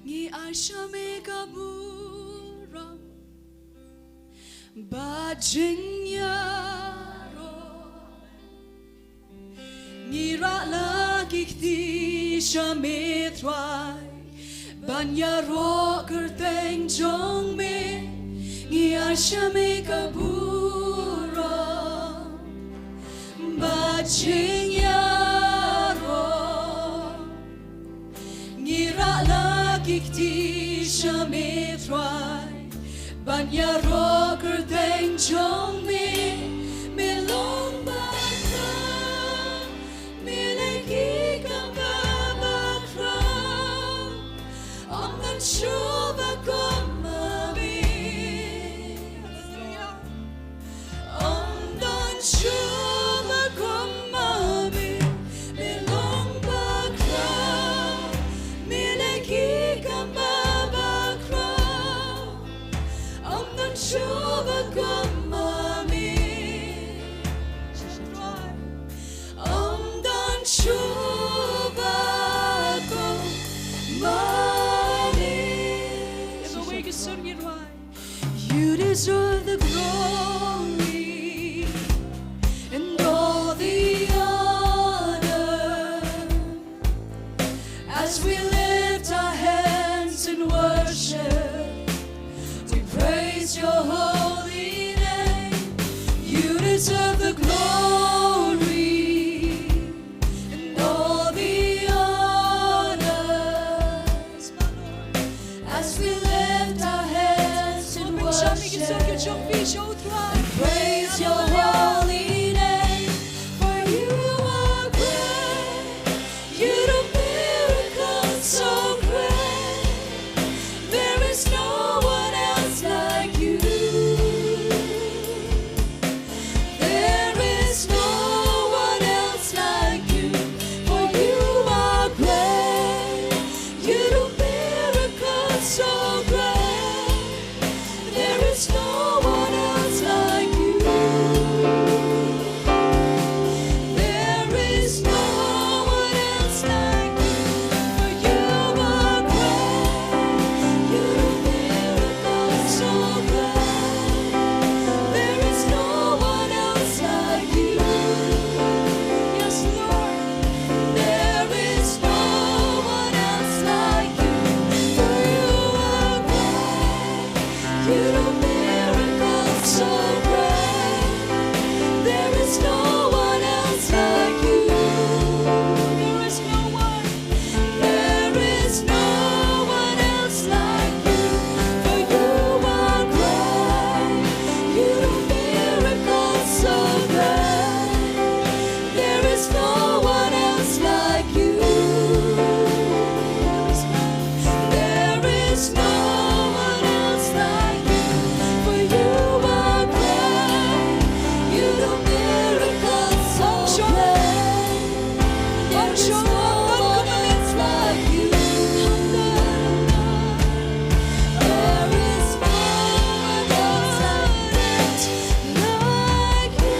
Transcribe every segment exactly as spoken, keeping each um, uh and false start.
Ngi ai sha me ka burom bad jingïaroh. Ngi rah la ki kti sha me Trai ban ïaroh kyrteng jong me. Ngi ai sha me ka burom bad jingïaroh. Ngi rah la ki kti sha me Trai ban ïaroh kyrteng jong me. Me long bakhraw, me leh ki kam bakhraw. Ym don shuh ba kum ma me. Ym don shuh ba kum ma me, me long bakhraw, me leh ki kam bakhraw. Ym don shuh ba kum ma me. Ym don shuh ba kum ma me. Ïa kawei ka sur ngi rwai. You deserve the glory and all the honor. As we lift our hands in worship, we praise your holy name. You deserve the glory and all the honor. As we lift our hands in worship, praise your holy name, for you are great. You do miracles so great. There is no one else like you. There is no one else like you, for you are great. You do miracles so great. There is no one else like you. There is no one else like you, for you are great. You do miracles so great. There is no one else like you. Yes, Lord. There is no one else like you, for you are great. You do miracles so great. There is no one else like you. There is no one. There is no one else like you, for you are great. You do miracles so great. There is no one else like you. There is no one else like you, for you are great. You do miracles so great. There is no one else like you. There is no one else like you.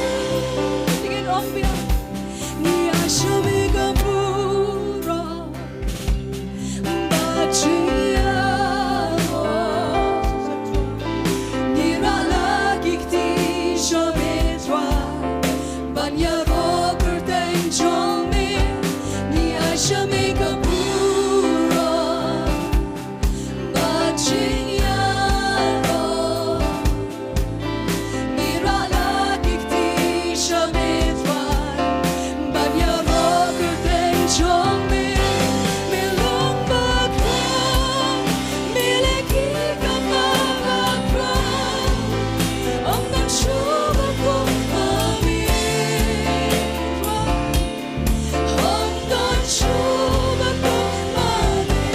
Sing it on, Bill. Ngi ai sha me ka burom bad jingïaroh. Ngi rah la ki kti sha me Trai ban ïaroh kyrteng jong me. Ngi ai sha me ka burom bad jingïaroh. Ngi rah la ki kti sha me Trai ban ïaroh kyrteng jong me. Me long bakhraw, me leh ki kam bakhraw. Ym don shuh ba kum ma me. Ym don shuh ba kum ma me,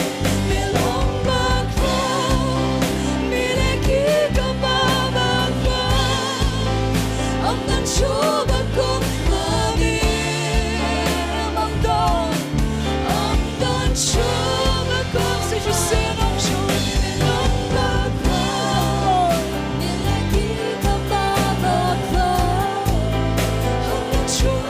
me long bakhraw, me leh ki kam bakhraw. Ym don shuh ba kum ma me, ym don, ym don shuh ba kum. Sa shisien, ym shuh, me long bakhraw, me leh ki kam bakhraw. Ym don shuh.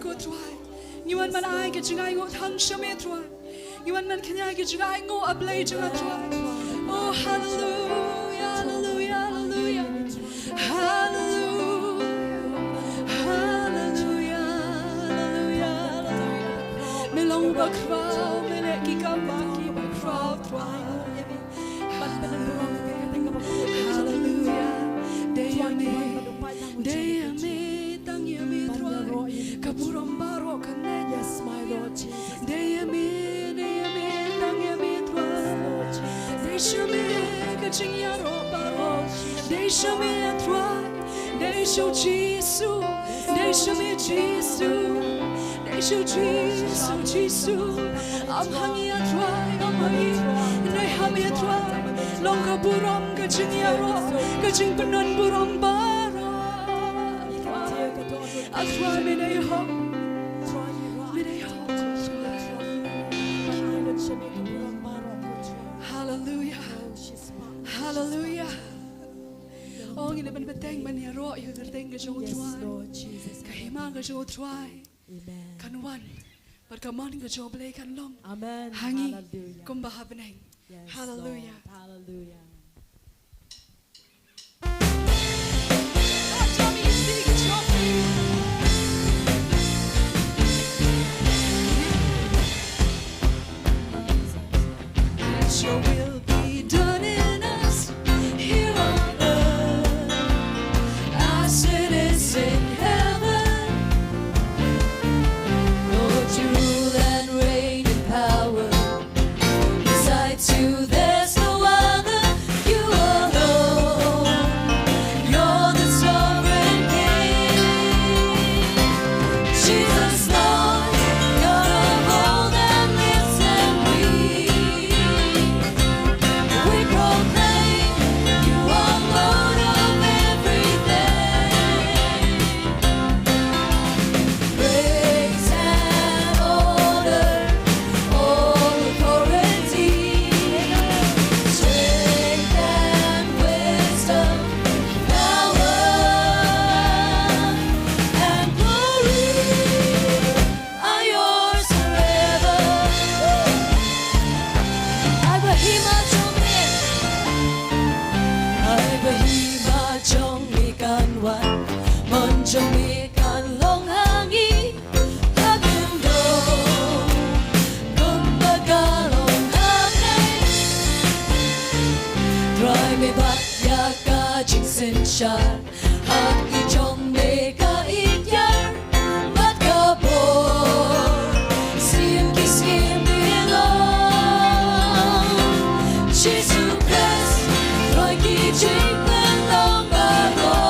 Ko Trai. Ngi wan ban ai ka jingainguh tang sha me Trai. Ngi wan ban kynjah ka jingainguh, A Blei jong nga Trai. Oh, haleluya, haleluya, haleluya. Haleluya, haleluya, haleluya, haleluya. Me long uba khraw, me leh ki kam ba ki ba khraw Trai. Haleluya. Dei ïa me, dei ïa me, tang ïa me Trai. Ka burom baroh ka leit. Yes, my Lord Jesus. Dei ïa me, dei ïa me, tang ïa me Trai. Dei sha me ka jingïaroh baroh. Dei sha me Trai. Dei sha u Jisu. Dei sha me Jisu. Dei sha u Jisu, Jisu. Ym ha ngi Trai, ym ha ngi. Dei ha me Trai. Long ka burom, ka jingïaroh, ka jingpyndonkam burom baroh. A Trai, me dei hok. Me dei hok. Haleluya. Haleluya. Oh, ngi dei ban bteng ban ïaroh ïa ka kyrteng ka jong u Trai. Yes, Lord Jesus. Ka hima ka jong u Trai. Amen. Kan wan. Bad ka mon ka jong u Blei kan long. Amen. Ha ngi. Hallelujah. Kumba ha bneng. Yes, Hallelujah. Lord. Hallelujah. Let your will be done in us here on earth as it is in heaven. Lord, you rule and reign in power. Besides you, there's no other. You alone, you're the sovereign King. Jesus, Lord, you're the hope that lives and breathes. We proclaim you are Lord of everything. Praise and honor, all authority, strength and wisdom, power and glory are yours forever. Ai ba hima jong me, ai ba hima jong me kan wan, mon jong me kan long ha ngi. Ha kyndong kumba ka long ha pdeng. Trai me bat ïa ka jingsynshar ha ki jong me ka iktiar bad ka bor. Siem ki siem ïa long Jisu Khrist, Trai ki jingpynlong baroh.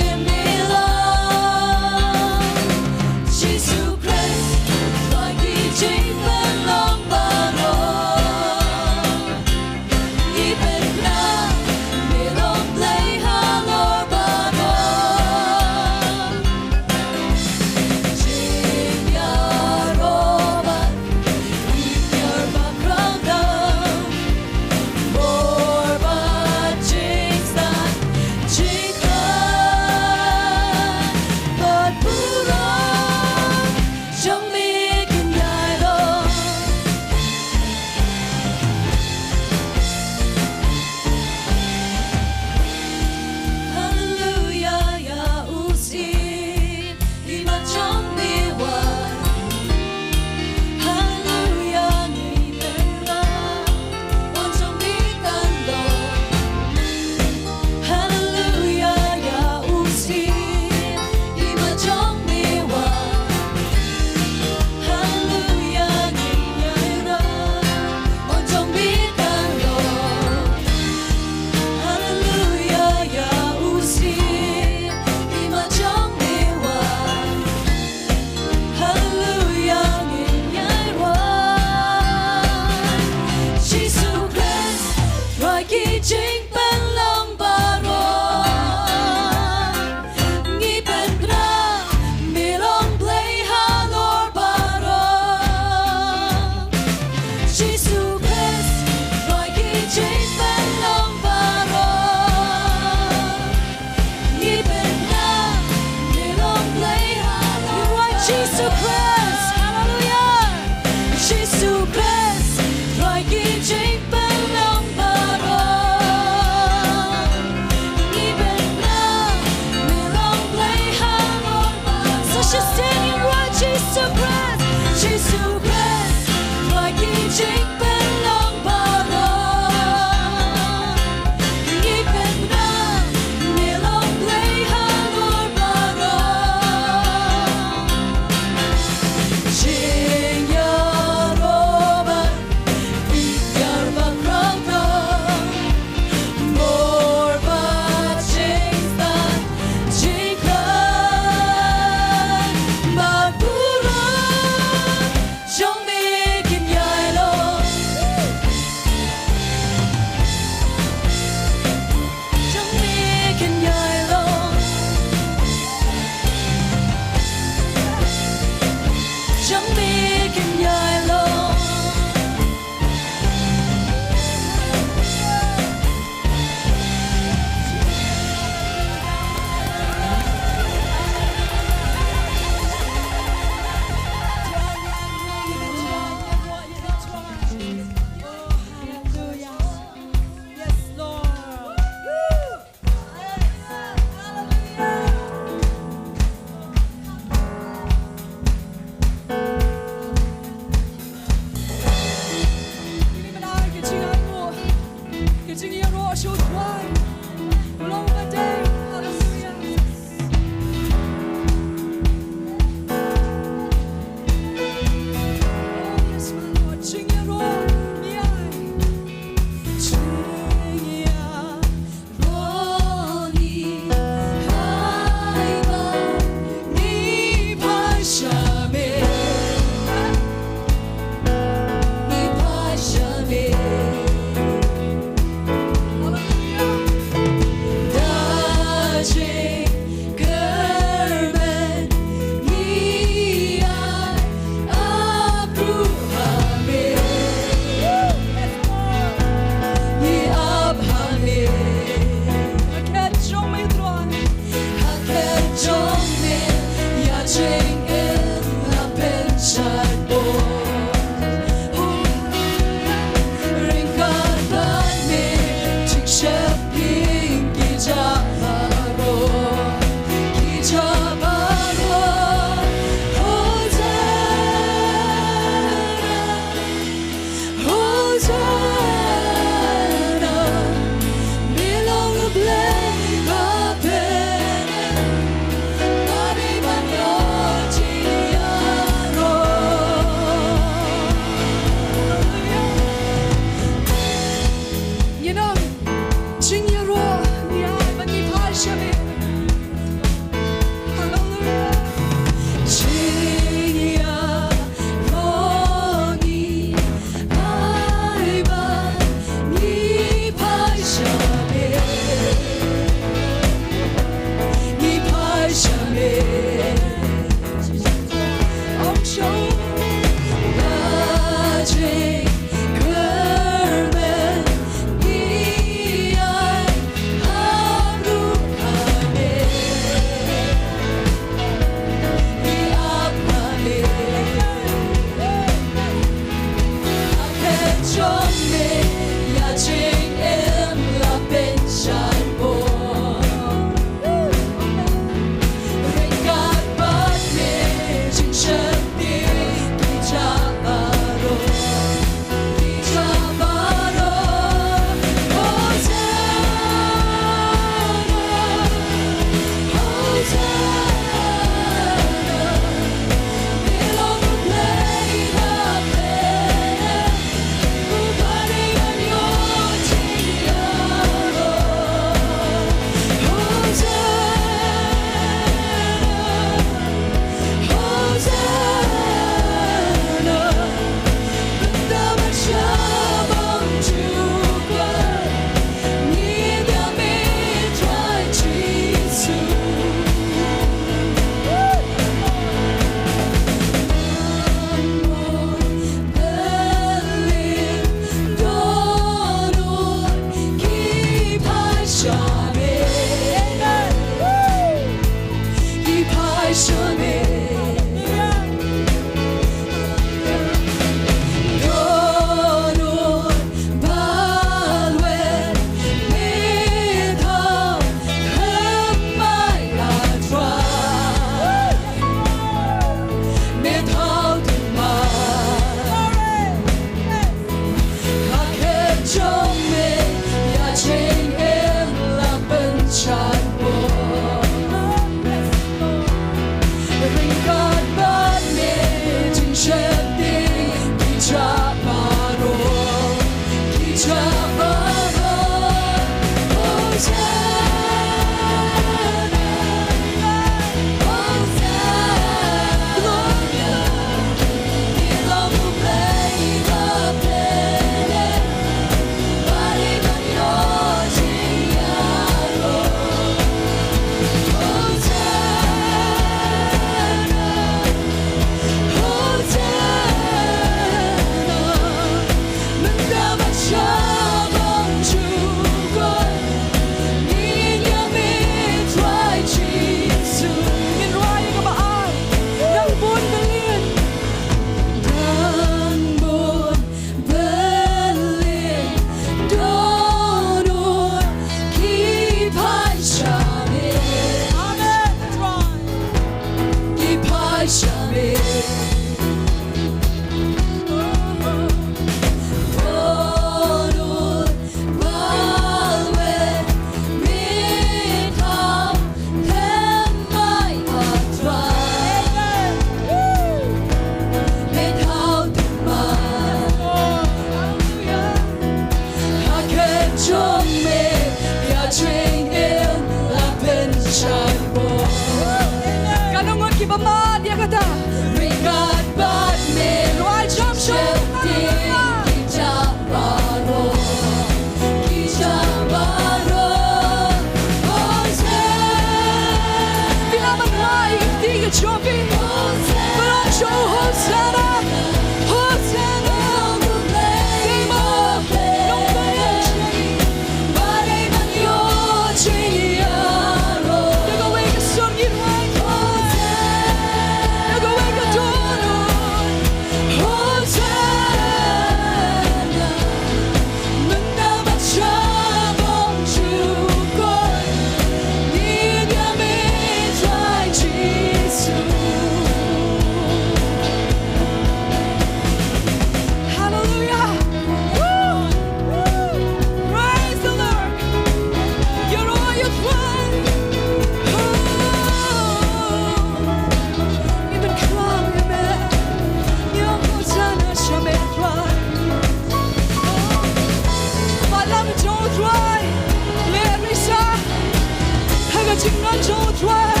Ngan jong u Trai.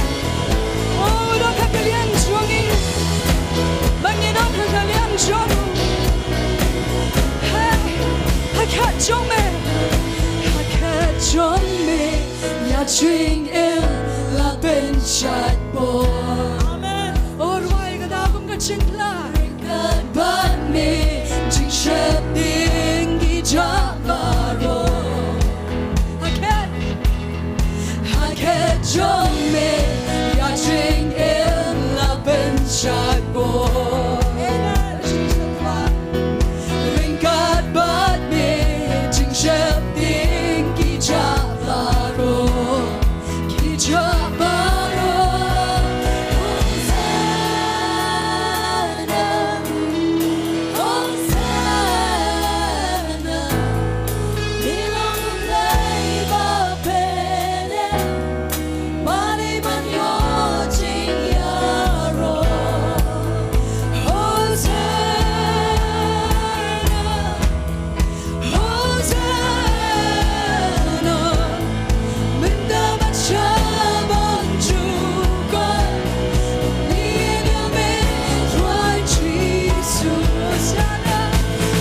Oh, u don ha ka liang jong ngi. Ba ngi don ha ka liang jong u. Hey, ha khet jong me. Ha khet jong me. Ïa jingim la pynshait bor. Amen. Oh, rwai ka daw kum ka jingpyllait. Ryngkat bad me jingsheptieng ki jah baroh. Ha khet, ha khet jong me ïa jingim la pynshait bor. Ryngkat bad me jingsheptieng ki jah baroh. Ki jah baroh. Hosanna, Hosanna. Me long U Blei ba pynlong, ma dei ban ïoh jingïaroh. Hosanna. Hosanna, mynta ban sha ban jukut, ngi ïa me Trai Jisu. Hosanna,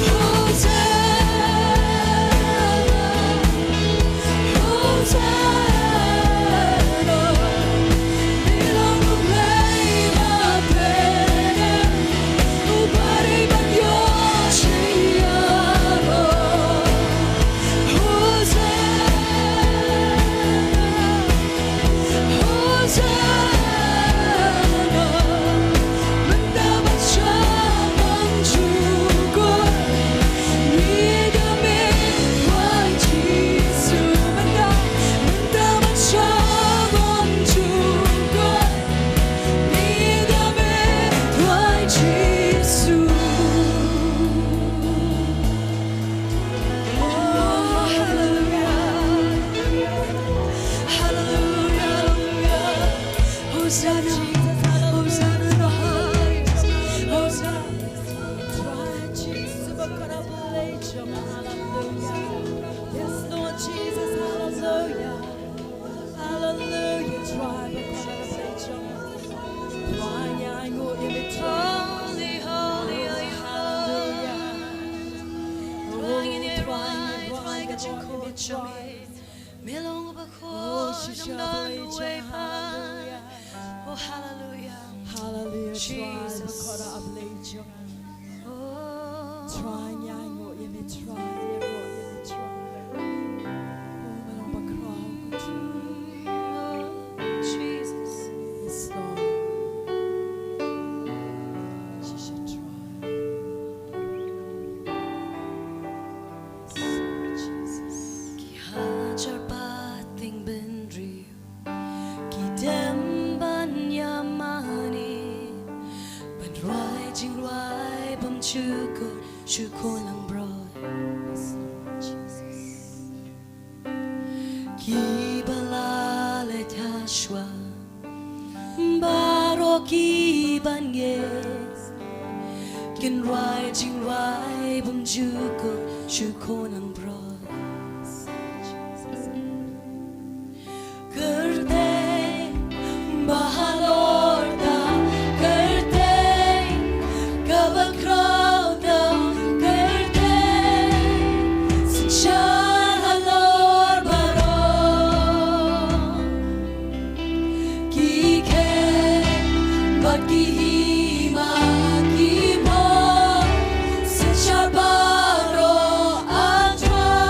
Hosanna, Hosanna. Hosanna, Hosanna in the highest. Hosanna. Yes, Lord Jesus, hallelujah. Hallelujah, Trai bakhuid. Trai, ngi ainguh ïa me, Trai. Holy, holy are you, Lord. Hallelujah. Oh, Trai, Trai, Trai, Trai. Me long bakhuid, oh, shisha, don uwei pat. Hallelujah. Oh, hallelujah. Hallelujah, Trai. Jesus. Bakhuid, a Blei jong. Oh. Trai, ngi ainguh ïa me, Trai, ïaroh ïa me, Trai. Oh, me long bakhraw, ko Trai. Oh, Jesus. Yes, Lord. Shisha, Trai. Yes, Lord Jesus. Ki hajar pateng bynriew ki dem ban ïamane ban rwai jingrwai bymjukut sha u Khun langbrot. Kiba la leit shuwa baroh kiban ngeit kin rwai jingrwai bymjukut sha u Khun langbrot. Kyrteng ba halor da, kyrteng kaba khraw da, kyrteng synshar halor baroh. Ki kheiñ bad ki hima, ki bor synshar baroh, ah Trai.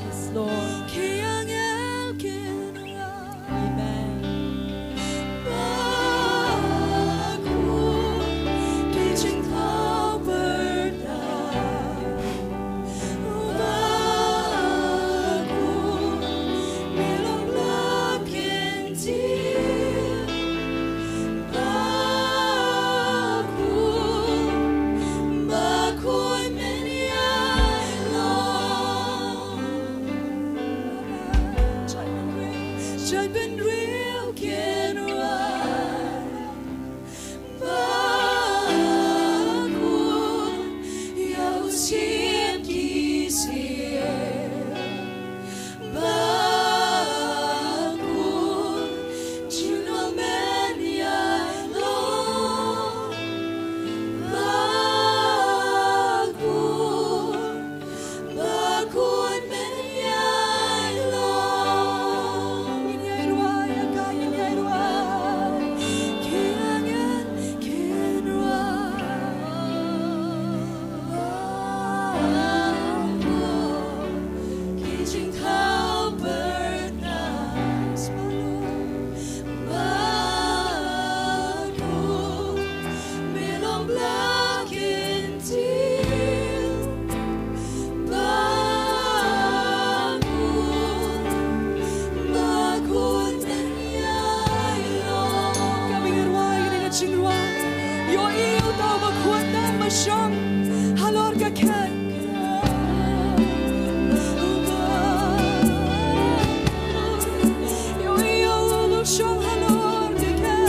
Yes, Lord. Amen. Ka bynta ruh ïa ka jingrwai. Ïohi uta uba khuid tam ba shong halor ka khet. Ïohi uta uba shong halor ka khet.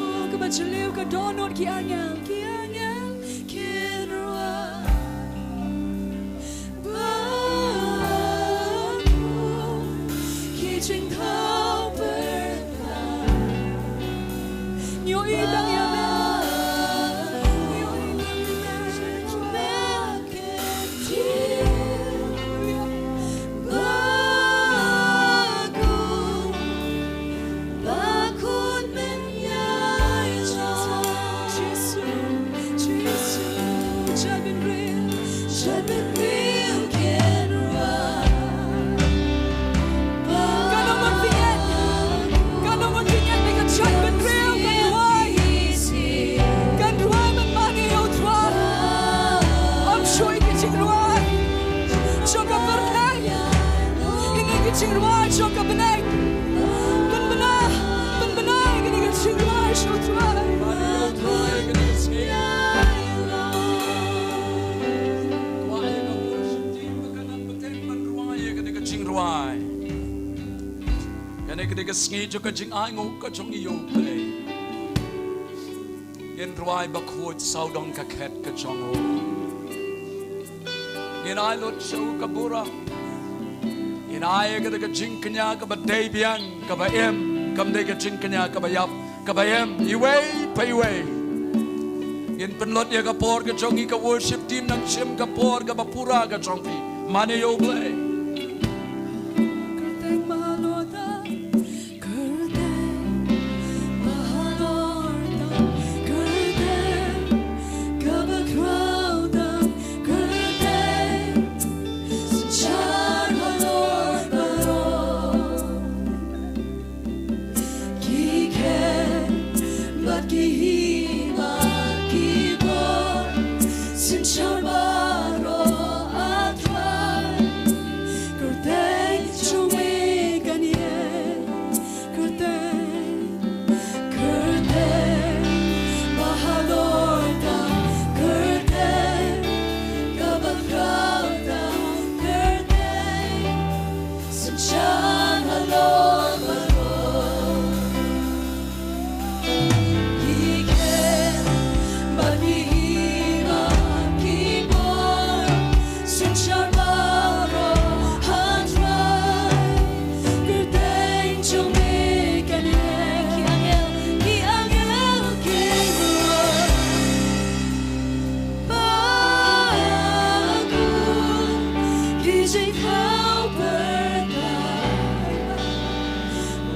Oh, kaba jylliew ka dohnud ki angel, ki angel kin rwai. Ba ki jingthaw pyrthei. Ngi ïohi tang ïa me. Ngi ïohi tang ïa me. Ka nongbynriew, ka nongbynriew kan rwai. Kan rwai ban mane ïa u Trai. Ym shuh ïa ki jingrwai jong ka pyrthei. Kine ki jingrwai jong ka bneng. Pynbna, pynbna ïa kine ki jingrwai sha u Trai. Kane ka dei ka sngi jong ka jingainguh ka jong ngi ïa U Blei. Ngin rwai bakhuid sawdong ka khet ka jong u. Ngin ai lut sha u ka burom. Ngin ai ïa kata ka jingkñia kaba dei biang, kaba im, kam dei ka jingkñia kaba ïap, kaba im iwei pa iwei. Ngin pynlut ïa ka por ka jong ngi, ka worship team nang shim ka por kaba pura ka jong phi. Mane ïa U Blei. Ki jingthaw pyrthei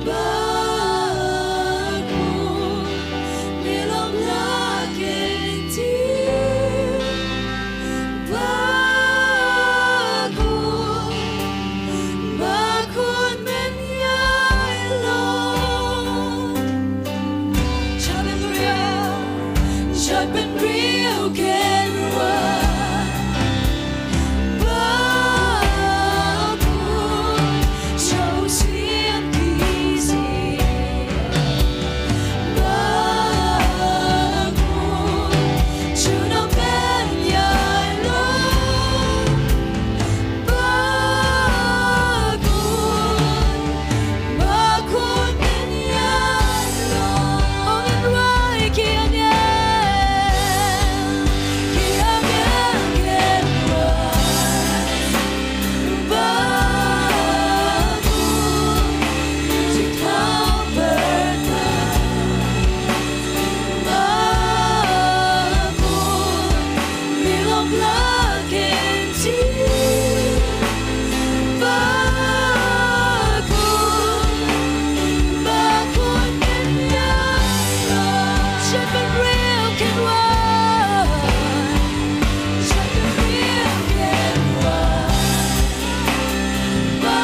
ba khun, me long la kyntien. Ba khun, ba khun men ïai long. Jait bynriew, jait bynriew kynrad. Ba khun, sha u syiem ki syiem. Ba khun, junom men ïai long. Ba khun, ba khun men ïai long. Ong ïa ki angel, ki angel kynrad. Ba khun, jingthaw pyrthei. Ba khun, me long la kyntien. Ba khun, ba khun men ïai long. Jait bynriew kynrad. Jait bynriew kynrad. Ba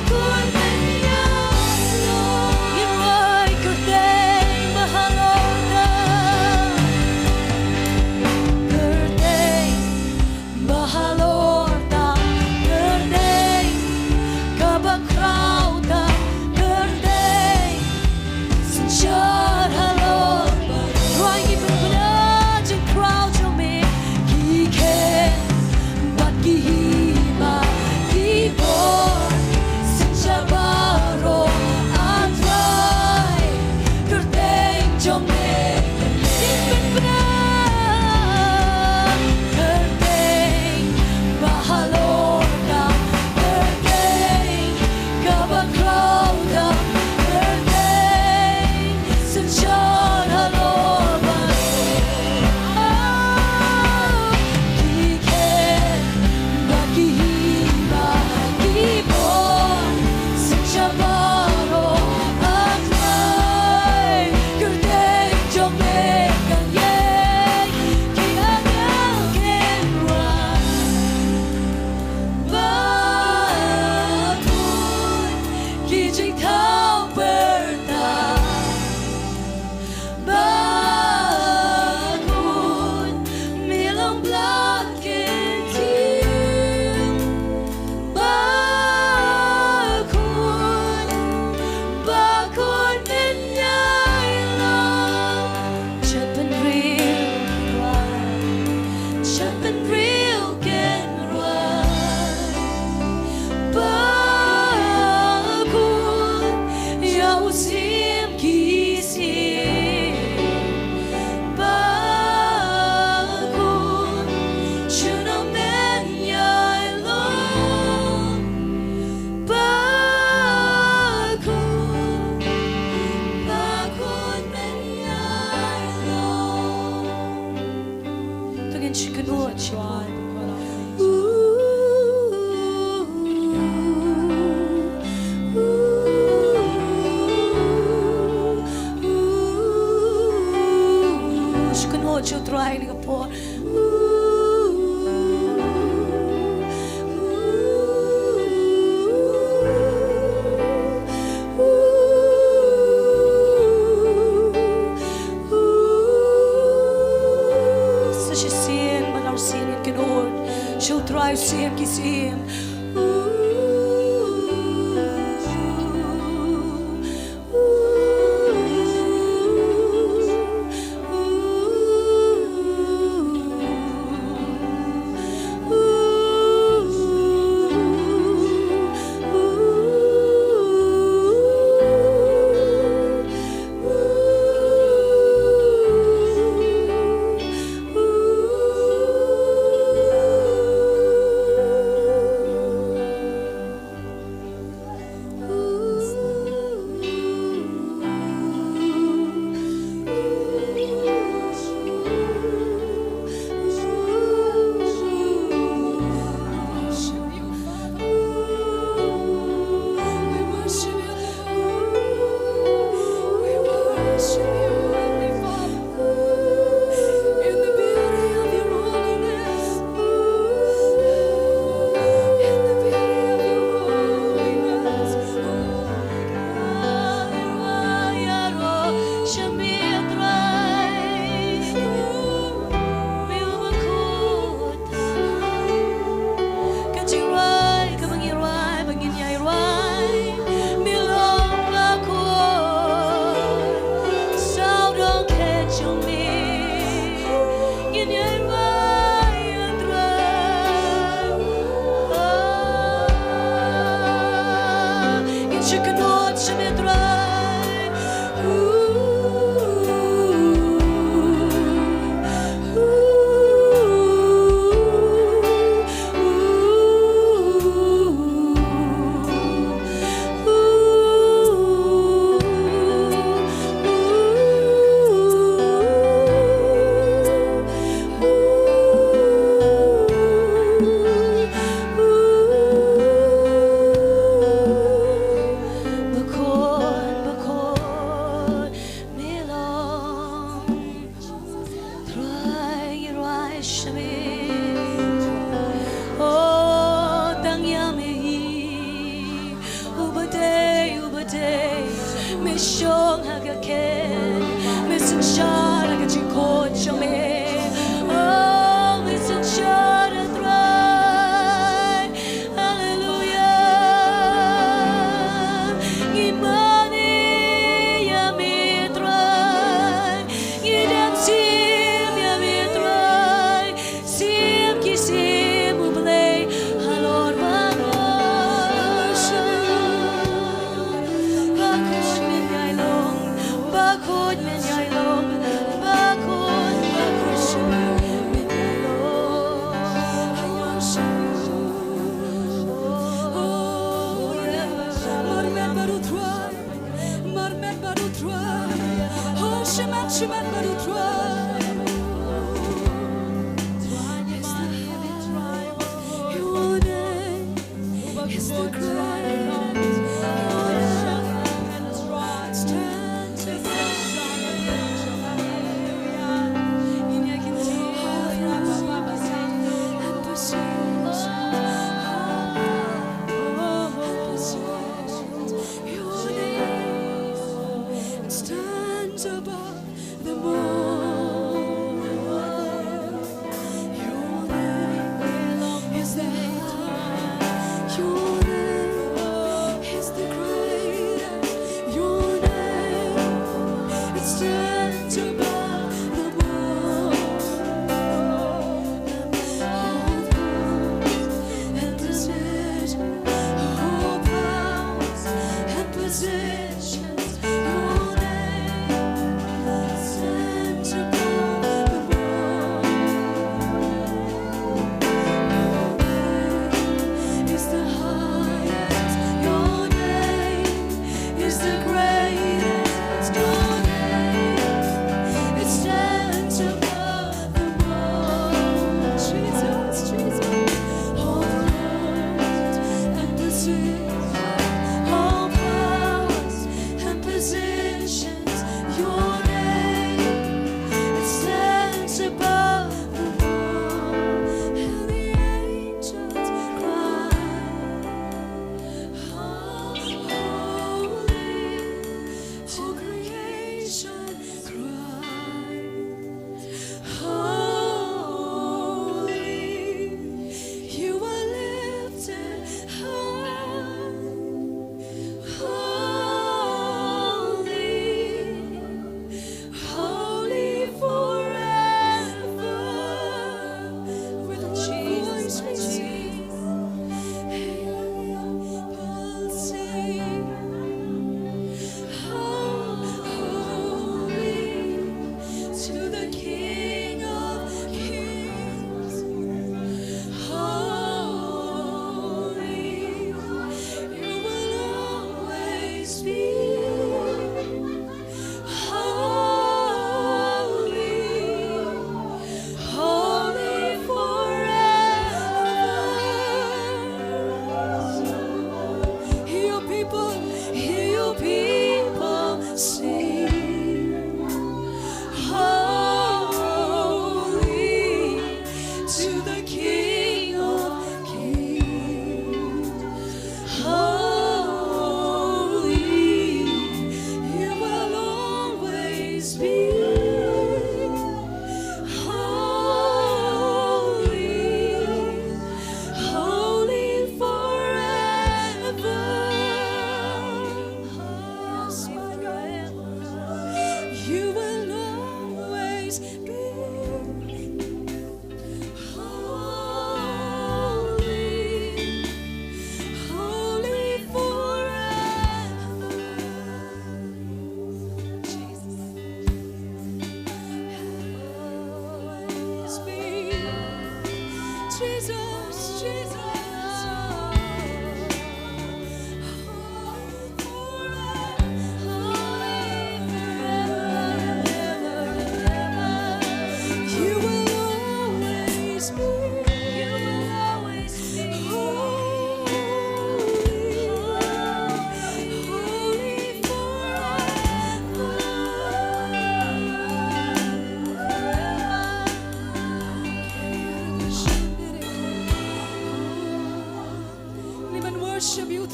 khun men ïai long. Ngin rwai kyrteng ba halor tam. Kyrteng ba halor tam. Kyrteng kaba khraw tam. Kyrteng synshar halor baroh. Rwai ngi pynbna jingkhraw jong me. Ki khet bad ki hima, ki bor, synshar baroh, A Trai. Kyrteng jong me, ngi pynbna. Kyrteng ba halor tam, kyrteng kaba khraw tam, kyrteng synshar halor baroh. Ki khet bad ki hima, ki bor, synshar baroh, A Trai. Kyrteng jong me kan ïeng, ki angel kynrad. Ba khun, ki jingthaw pyrthei. Ba khun, me long la kyntien. Ba khun, ba khun men ïai long. Jait bynriew kynrad, jait bynriew kynrad. Ba khun ïa u syiem ki syiem. Ba khun, junom men ïai long. Ba khun, ba khun men ïai long. To ngin shu kynnoh sha U Trai. Shu kynnoh sha U Trai ha kane ka por. Sa shisien bad arsien ngin kynnoh sha U Trai, u Syiem ki syiem. Oh, tang ïa me hi. Uba dei, uba dei. Me shong ha ka khein. Me synshar ha ka jingkhuid jong me. Oh, me synshar, a Trai. Haleluya. Ngi mane ïa me, Trai. Ngi dang shim ïa me, Trai.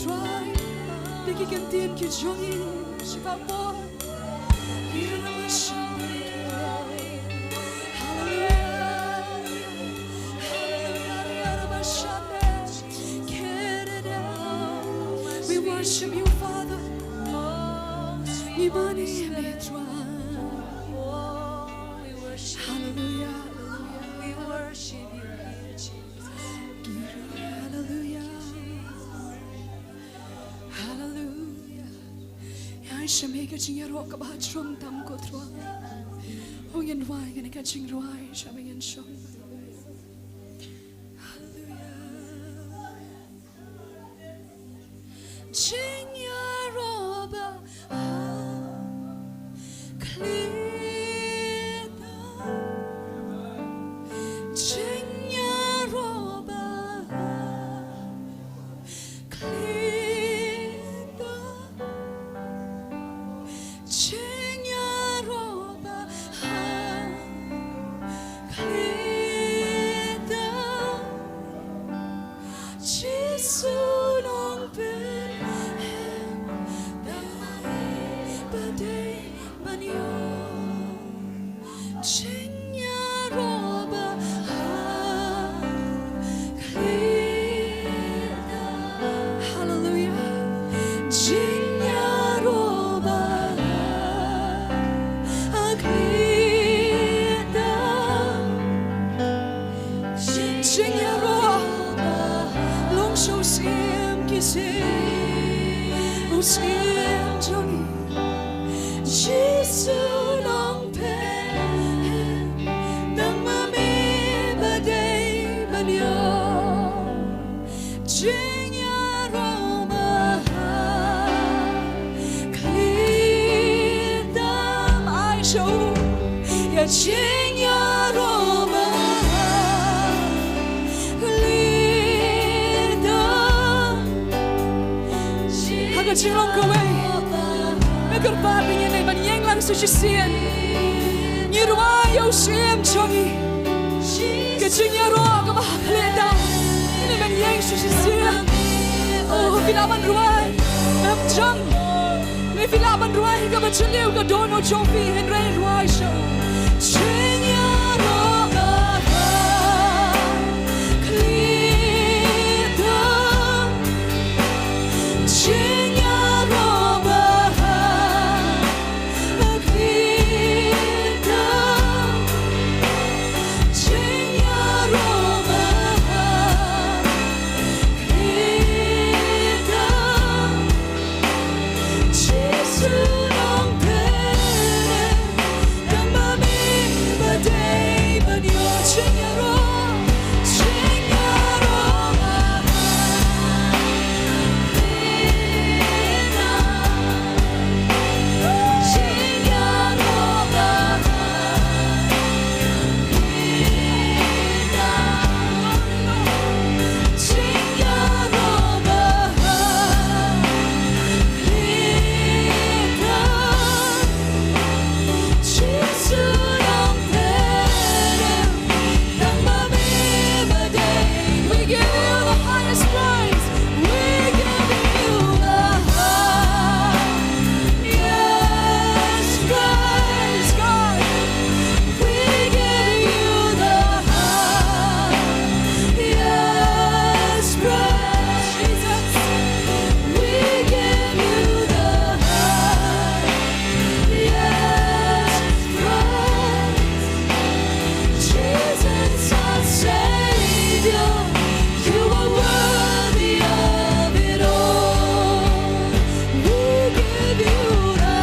Right. Da ki ktien ki jong ngi, sha ka por. Hallelujah. Hallelujah. We worship you, Father. Ngi mane ïa me, Trai. Hallelujah. Hallelujah. We worship you here, Jesus. Hallelujah. Hallelujah. Ïa sha me ka jingïaroh kaba ha jrong tam ko Trai. Ho ngin rwai kane ka jingrwai sha me ngin shong. Hallelujah. Jingïaroh ba ha khlieh tam. Jingïaroh ba ha khlieh tam. Jingïaroh ba ha khlieh tam. Jisu Nongpynim, tang ma me ba dei ban ïoh. Jingïaroh ba ha khlieh tam. Hallelujah. Jingïaroh ba ha khlieh tam. Jingïaroh ba long sha u Syiem ki syiem, u Syiem jong ngi. Jisu Nongpynim, tang ma me ba dei ban ïoh. Jingïaroh ba ha khlieh tam. Ai sha u ïa jingïaroh ba ha khlieh tam. Ha ka jinglong kawei, nga kyrpad ïa ngi ban ïeng lang sa shisien. Ngi rwai ïa u Syiem jong ngi. Ka jingïaroh kaba ha khlieh tam. Ngin ïeng sha shisien. Oh, phi lah ban rwai. Em jam. Phi lah ban rwai kaba jylliew ka dohnud jong phi, hynrei rwai sha u. Jingïaroh ba ha khlieh tam. Jingïaroh ba ha khlieh tam. Jingïaroh ba ha khlieh tam. Jisu Nongpynim, tang ma me ba dei ban ïoh. Jingïaroh, jingïaroh ba ha khlieh tam. We give you the highest praise. We give you the highest praise, God. We give you the highest praise, Jesus. We give you the highest praise. Jesus, our Savior, you are worthy of it all. We give you the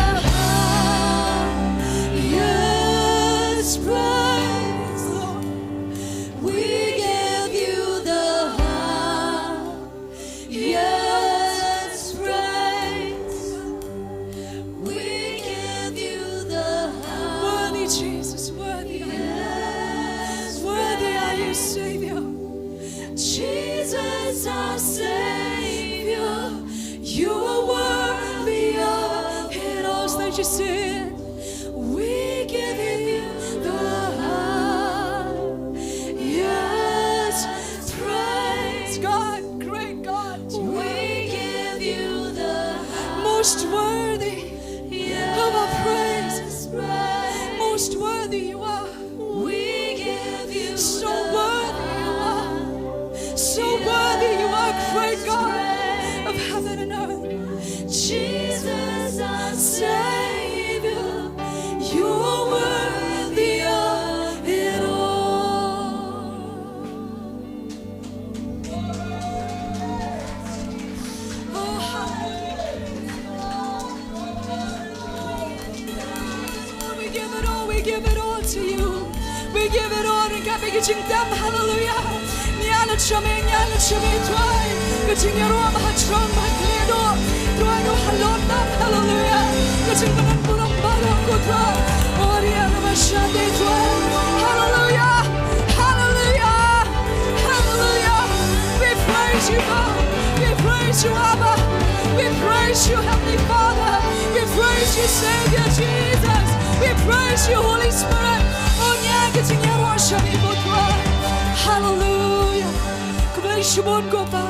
highest praise, Lord. We give you the high Yes, praise. We give you the highest. Worthy, Jesus, worthy are you. Yes, worthy are you, praise. Savior. Jesus, our Savior, you are worthy of it all. Thank you, Savior. We give you the highest praise. God, great God. We give Great God of heaven and earth. Jesus, our Savior, you're worthy of it all. Oh, hallelujah. We give it all, we give it all to you. We give it all, ryngkat bad ka jingdem, hallelujah. Ngi ïaid lad sha me, ngi ïaid lad sha me, Trai. Ka jingïaroh ba ha jrong, ba ha khlieh duh, Trai, duh halor tam, hallelujah. Ka jingpynbun burom baroh, ko Trai. Oh, ïa, namar sha me, Trai. Hallelujah. Hallelujah. Hallelujah. We praise you, God. We praise you, Abba. We praise you, Heavenly Father. We praise you, Savior Jesus. We praise you, Holy Spirit. Oh, ngi ai ka jingïaroh sha me, ko Trai. Hallelujah. Khublei shibun, ko Pa.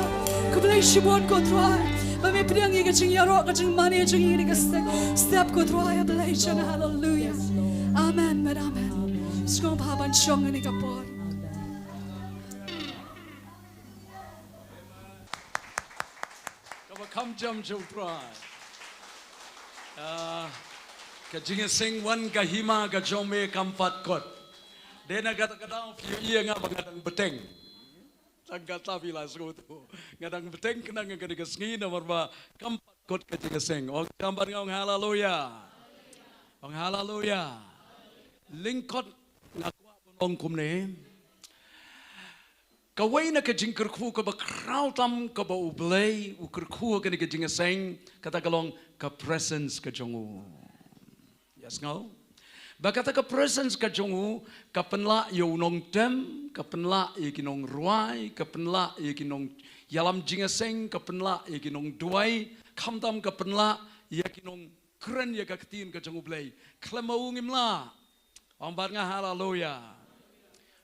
Khublei shibun, ko Trai. Ba me pdiang ïa ka jingïaroh, ka jingmane jong ngi ha kane ka step, step, ko Trai. Khublei shibun. Hallelujah. Amen, amen, amen. Sngewbha ban shong ha kane ka por. Kaba kham jam jong u Trai. Ah, ka jingïaseng wan ka hima ka jong me kam pat kot. Dei na kata ka daw phi ïohi ïa nga ba nga dang bteng. Tang kata phi la sngewthuh. Nga dang bteng khnang ïa kane ka sngi namar ba kam pat kot ka jingïaseng. Ong jam bad nga, ong haleluya. Ong haleluya. Lyngkot nga kwah ban ong kumne. Kawei na ka jingkyrkhu kaba khraw tam kaba U Blei u kyrkhu ha kane ka jingïaseng, kata ka long ka presence ka jong u. Ïa sngew? Ba kata ka presence ka jong u ka pynlah ïa u nongtem, ka pynlah ïa ki nongrwai, ka pynlah ïa ki nongïalam jingïaseng, ka pynlah ïa ki nongduwai, khamtam ka pynlah ïa ki nongkren ïa ka ktien ka jong U Blei. Khlem ma u ngim lah. Ong bad nga haleluya.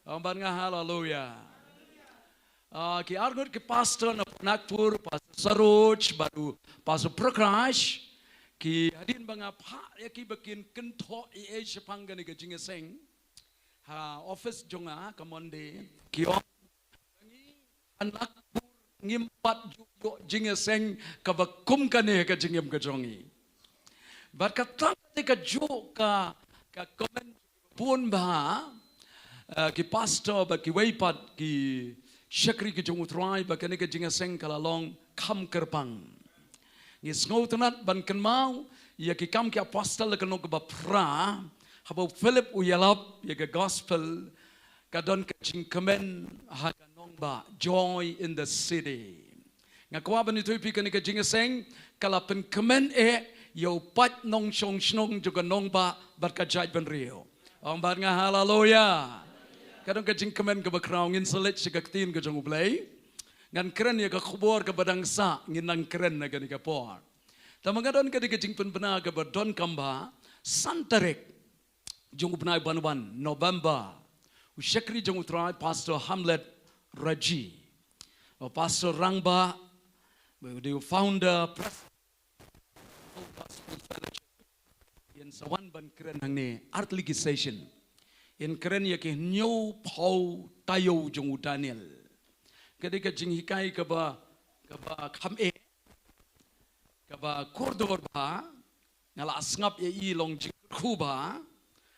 Ong bad nga haleluya. Ah, ki arngut ki pastor na Nagpur, Pastor Saroj bad u Pastor Prakash, ki hadien ba nga phah ïa ki ba kin kynthoh ei ei shaphang kane ka jingïaseng ha office jong nga ka Monday, ki ong, ngi ha Nagpur ngim pat ju ïoh jingïaseng kaba kum kane ha ka jingim ka jong ngi. Bad kata ka dei kajuh ka, ka comment bun bha, eh, ki pastor bad kiwei pat ki shakri ki jong U Trai ba kane ka jingïaseng ka la long kham kyrpang. Ngi sngewtynnat ban kynmaw ïa ki Kam ki Apostol ka lynnong kaba phra, haba u Philip u ïalap ïa ka gospel, ka don ka jingkmen ha ka nongbah, joy in the city. Nga kwah ban ïathuh ïa phi kane ka jingïaseng ka la pynkmen eh ïa u paid nongshong shnong jong ka nongbah bad ka jaitbynriew. Ong bad nga haleluya. Ka don ka jingkmen kaba khraw, ngin sa leit sha ka ktien ka jong U Blei. Ngan kren ïa ka khubor kaba dang sah, ngin nang kren ha kane ka por. Tangba nga don kane ka jingpynbna kaba donkam bha, san tarik jong u bnai ban wan, November. U shakri jong U Trai, Pastor Hamlet Raji. U Pastor Rangbah, u dei u founder, president, Gospel Fellowship. Yn sa wan ban kren hangne, artylli ki session. Yn kren ïa ki hynñiewphew taïew jong u Daniel. Ka dei ka jinghikai kaba, kaba kham eh, kaba kordor bha, nga la sngap ïa i long jingkyrkhu bha,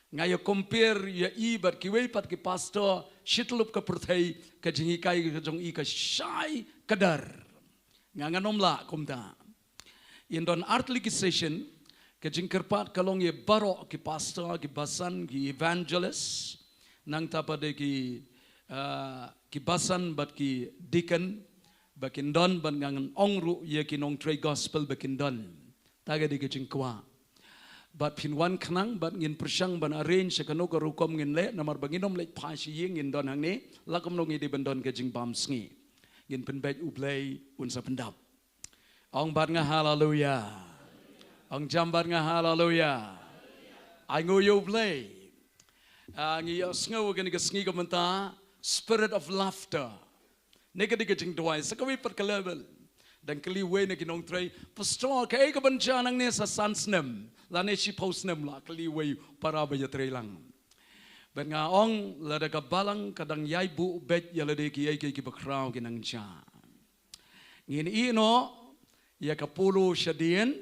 nga ïa compare ïa i bad kiwei pat ki pastor, shityllup ka pyrthei, ka jinghikai ka jong i ka shai kdar. Nga ngan ym lah kumta. Yn don artylli ki session, ka jingkyrpad ka long ïa baroh ki pastor, ki basan, ki evangelist, nangta pat de ki, ah, ki basan bad ki deacon, ba kin don, bad ngan ong ruh ïa ki nongtrei gospel ba kin don. Ta ka dei ka jingkwah. Bad phin wan khnang, bad ngin pyrshang ban arrange sha kano ka rukom ngin leh, namar ba ngin ym leit phai sha ïing, ngin don hangne, la kumno ngi dei ban don ka jingbam sngi. Ngin pynbeit U Blei un sa pyndap. Ong bad nga haleluya. Ong jam bad nga haleluya. Ai nguh ïa U Blei. Ah, ngi ïohsngew kane ka sngi ka mynta, spirit of laughter. Ne ka dei ka jingduwai, sa kawei pat ka level. Dang kylli wei na ki nongtrei, Pastor, kaei kaban jia nangne sa san snem, lane shiphew snem, la kylli wei para ba ïatrei lang. Bad nga ong, lada ka balang ka dang ïai buh beit ïa lade kiei kiei kiba khraw ki nang jia. Ngin ïoh noh ïa ka polo shadien,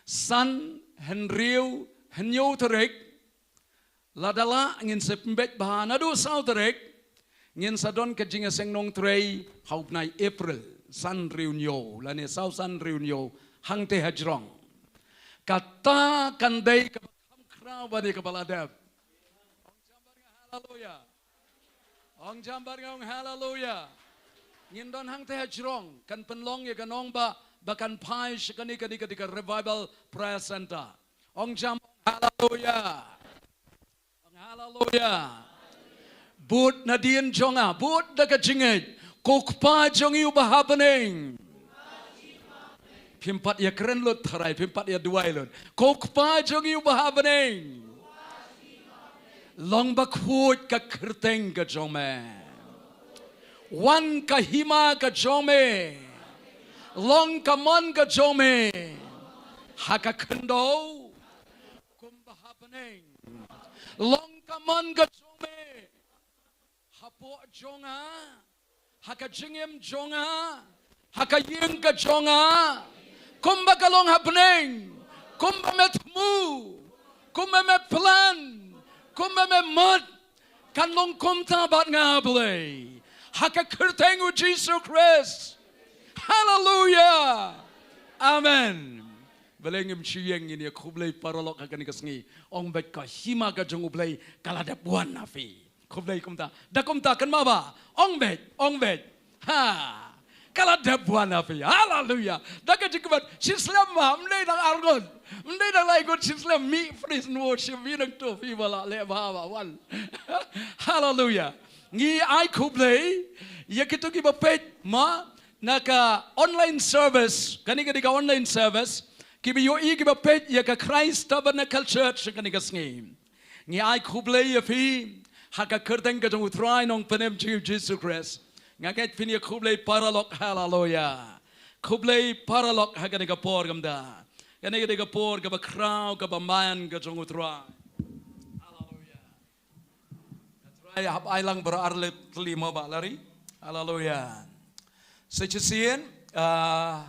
san, hynriew, hynñiew tarik, lada lah ngin sa pynbeit bha naduh saw tarik, ngin sa don ka jingïaseng nongtrei ha u bnai April, san hynriew hynñiew, lane saw san hynriew hynñiew, hangtei ha jrong. Kata kan dei kaba kham khraw ban ïa kaba la dep. Haleluya. Ong jam bad nga ong haleluya. Ngin don hangtei ha jrong, kan pynlong ïa ka nongbah ba kan phai sha kane, kane, kane ka Revival Prayer Center. Ong jam, ong haleluya. Ong haleluya. Bud nadien jong nga, bud da ka jingngeit, ko Kpa jong ngi uba ha bneng. Phim pat ïa kren lut tharai, phim pat ïa duwai lut. Ko Kpa jong ngi uba ha bneng. Long bakhuid ka kyrteng ka jong me. Wan ka hima ka jong me. Long ka mon ka jong me ha ka khyndew kumba ha bneng. Long ka mon ka jong me hapoh jong nga, ha ka jingim jong nga, ha ka ïing ka jong nga, kumba ka long ha bneng, kumba me thmu, kumba me plan, kumba me mut, kan long kumta bad nga Blei. Ha ka kyrteng u Jisu Khrist. Haleluya. Amen. Balei ngim shu ïeng, ngin ïa khublei paralok ha kane ka sngi. Ong beit ka hima ka jong u Blei ka la dep wan ha phi. Khublei kumta. Da kumta kynmaw ba. Ong beit, ong beit. Ha. Ka la dep wan ha phi. Haleluya. Da ka jingkmen. Shi slem ma. Ym dei dang ar ngut. Ym dei dang lai ngut, shi slem. Mih praise and worship. Mih nang tu phi ba la leh ba ba wan. Haleluya. Ngi ai khublei ïa kito kiba peit ma na ka online service. Kane ka dei ka online service. Kiba ïohi kiba peit ïa ka Christ Tabernacle Church kane ka sngi. Ngi ai khublei ïa phi ha ka kyrteng ka jong u Trai Nongpynim jong ngi u Jisu Khrist. Nga ngeit phin ïa khublei paralok, haleluya. Khublei paralok ha kane ka por kumta. Kane ka dei ka por kaba khraw kaba man ka jong u Trai. Haleluya. Ka Trai hap ai lang baroh ar leh tylli mo ba la ri. Haleluya. Sa shisien, ah,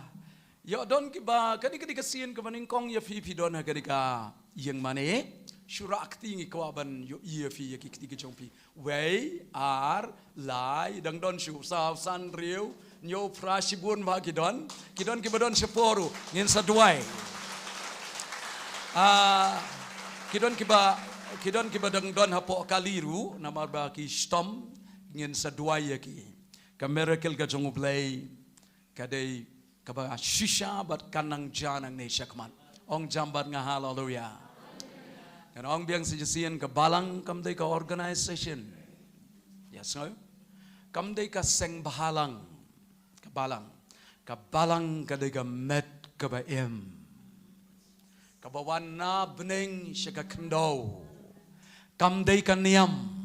ïoh don kiba, kane ka dei ka sien kaba nyngkong ïa phi, phi don ha kane ka ïing mane. Shu rah kti, ngi kwah ban ïohi ïa phi, ïa ki kti ki jong phi. Wei, ar, lai, dang don shuh, saw, san, hynriew, hynñiew, phra, shibun ba ki don. Ki don kiba don shapoh ruh, ngin sa duwai. Ah, ki don kiba, ki don kiba dang don hapoh kali ruh, namar ba ki shitom, ngin sa duwai ïa ki. Ka miracle ka jong u Blei ka dei kaba shisha bad kan nang jia nangne shakhmat. Ong jam bad nga haleluya. Ngan ong biang sa shisien, ka balang kam dei ka organization. Ïa sngew. Kam dei ka seng bhalang. Ka balang. Ka balang ka dei ka met kaba im. Kaba wan na bneng sha ka khyndew. Kam dei ka niam.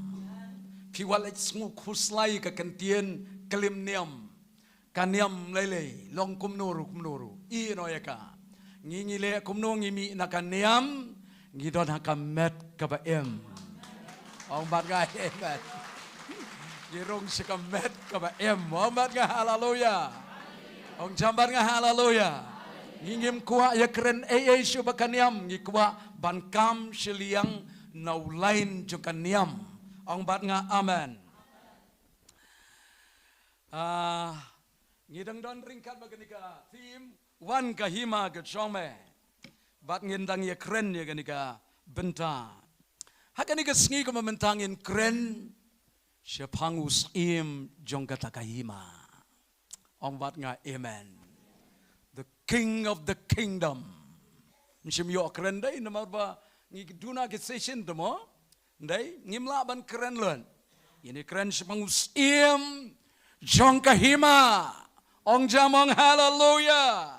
Phi wat leit sngew khuslai ka kyntien klim niam. Ka niam lei lei, long kumno ruh, kumno ruh. Ïeh noh ïa ka. Ngi, ngi leh kumno, ngi mih na ka niam, ngi don ha ka met kaba im. Ong bad nga amen. Ngi rung sha ka met kaba im. Ong bad nga haleluya. Ong jam bad nga haleluya. Ngi ngim kwah ïa kren ei ei shuh ba ka niam, ngi kwah ban kam shiliang na u lain jong ka niam. Ong bad nga amen. Ah, ngi dang don ryngkat bad kane ka theme, wan ka hima ka jong me. Bad ngin dang ïa kren ïa kane ka bynta. Ha kane ka sngi kumba mynta ngin kren shaphang u syiem jong kata ka hima. Ong bad nga amen. The King of the Kingdom. Ngim shym ïoh kren dei namar ba ngi duna ki session te mo. Dei, ngim lah ban kren lut. Ngin ïa kren shaphang u syiem jong ka hima. Ong jam, ong haleluya.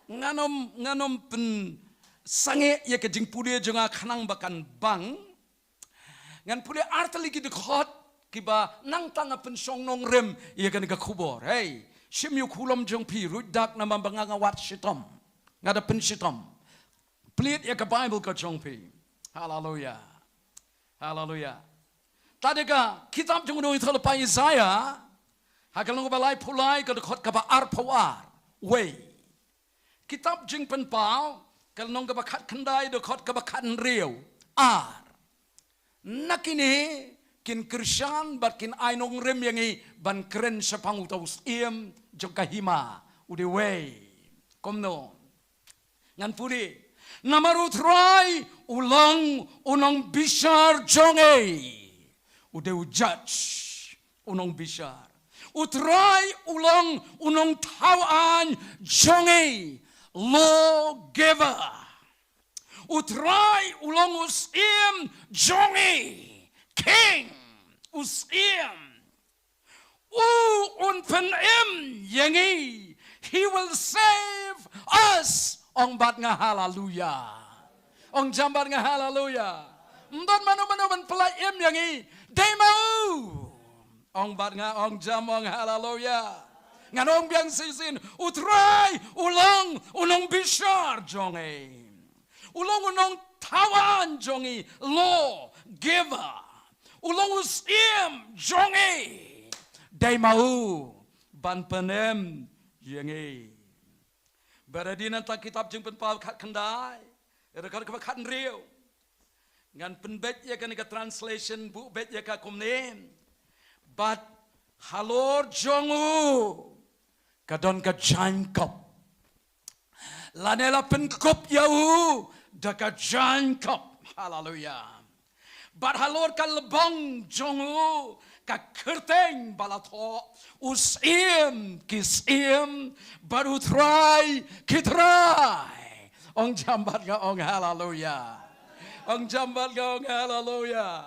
Ngan ym, ngan ym pynsangeh ïa ka jingpule jong nga khnang ba kan bang. Ngan pule ar tylli ki dkhot kiba nangta nga pynshong nongrim ïa kane ka khubor. Hei, shim ïa u khulom jong phi, ruh dak namar ba nga, nga wad shitom. Nga da pynshitom. Plie ïa ka Bible ka jong phi. Haleluya. Haleluya. Tad ïa ka kitab jong u nongïathuhlypa Isaiah, Ha ka lynnong kaba laiphew lai ka dkhot kaba arphew ar. Wei. Kitab Jingpynpaw, ka lynnong kaba khatkhyndai dkhot kaba khathynriew. Ar. Na kine kin kyrshan bad kin ai nongrim ïa ngi ban kren shaphang uta u syiem jong ka hima, u dei wei. Kumno? Ngan pule. Namar u Trai u long u nongbishar jong ngi. U dei u judge, u nongbishar. U Trai u long u nongthaw aiñ jong ngi, lawgiver. U Trai u long u syiem jong ngi, king, u syiem. U un pynim ïa ngi. He will save us. Ong bad nga haleluya. Ong jam bad nga haleluya. Ym don mano mano ban pyllait im ïa ngi. Dei ma u. Ong bad nga, ong jam, ong haleluya. Ngan ong biang shisien, u Trai u long u nongbishar jong ngi. U long u nongthaw aiñ jong ngi, lawgiver. U long u syiem jong ngi. Dei ma u ban pynim ïa ngi. Bad hadien nangta kitab Jingpynpaw khatkhyndai, dkhot kaba khathynriew. Ngan pynbeit ïa kane ka translation, buh beit ïa ka kumne. Bad halor jong u ka don ka jaiñkup. Lane la pynkup ïa u da ka jaiñkup. Haleluya. Bad halor ka lbong jong u ka kyrteng ba la thoh, u Syiem ki syiem bad u Trai ki trai. Ong jam bad nga, ong haleluya. Ong jam bad nga, ong haleluya.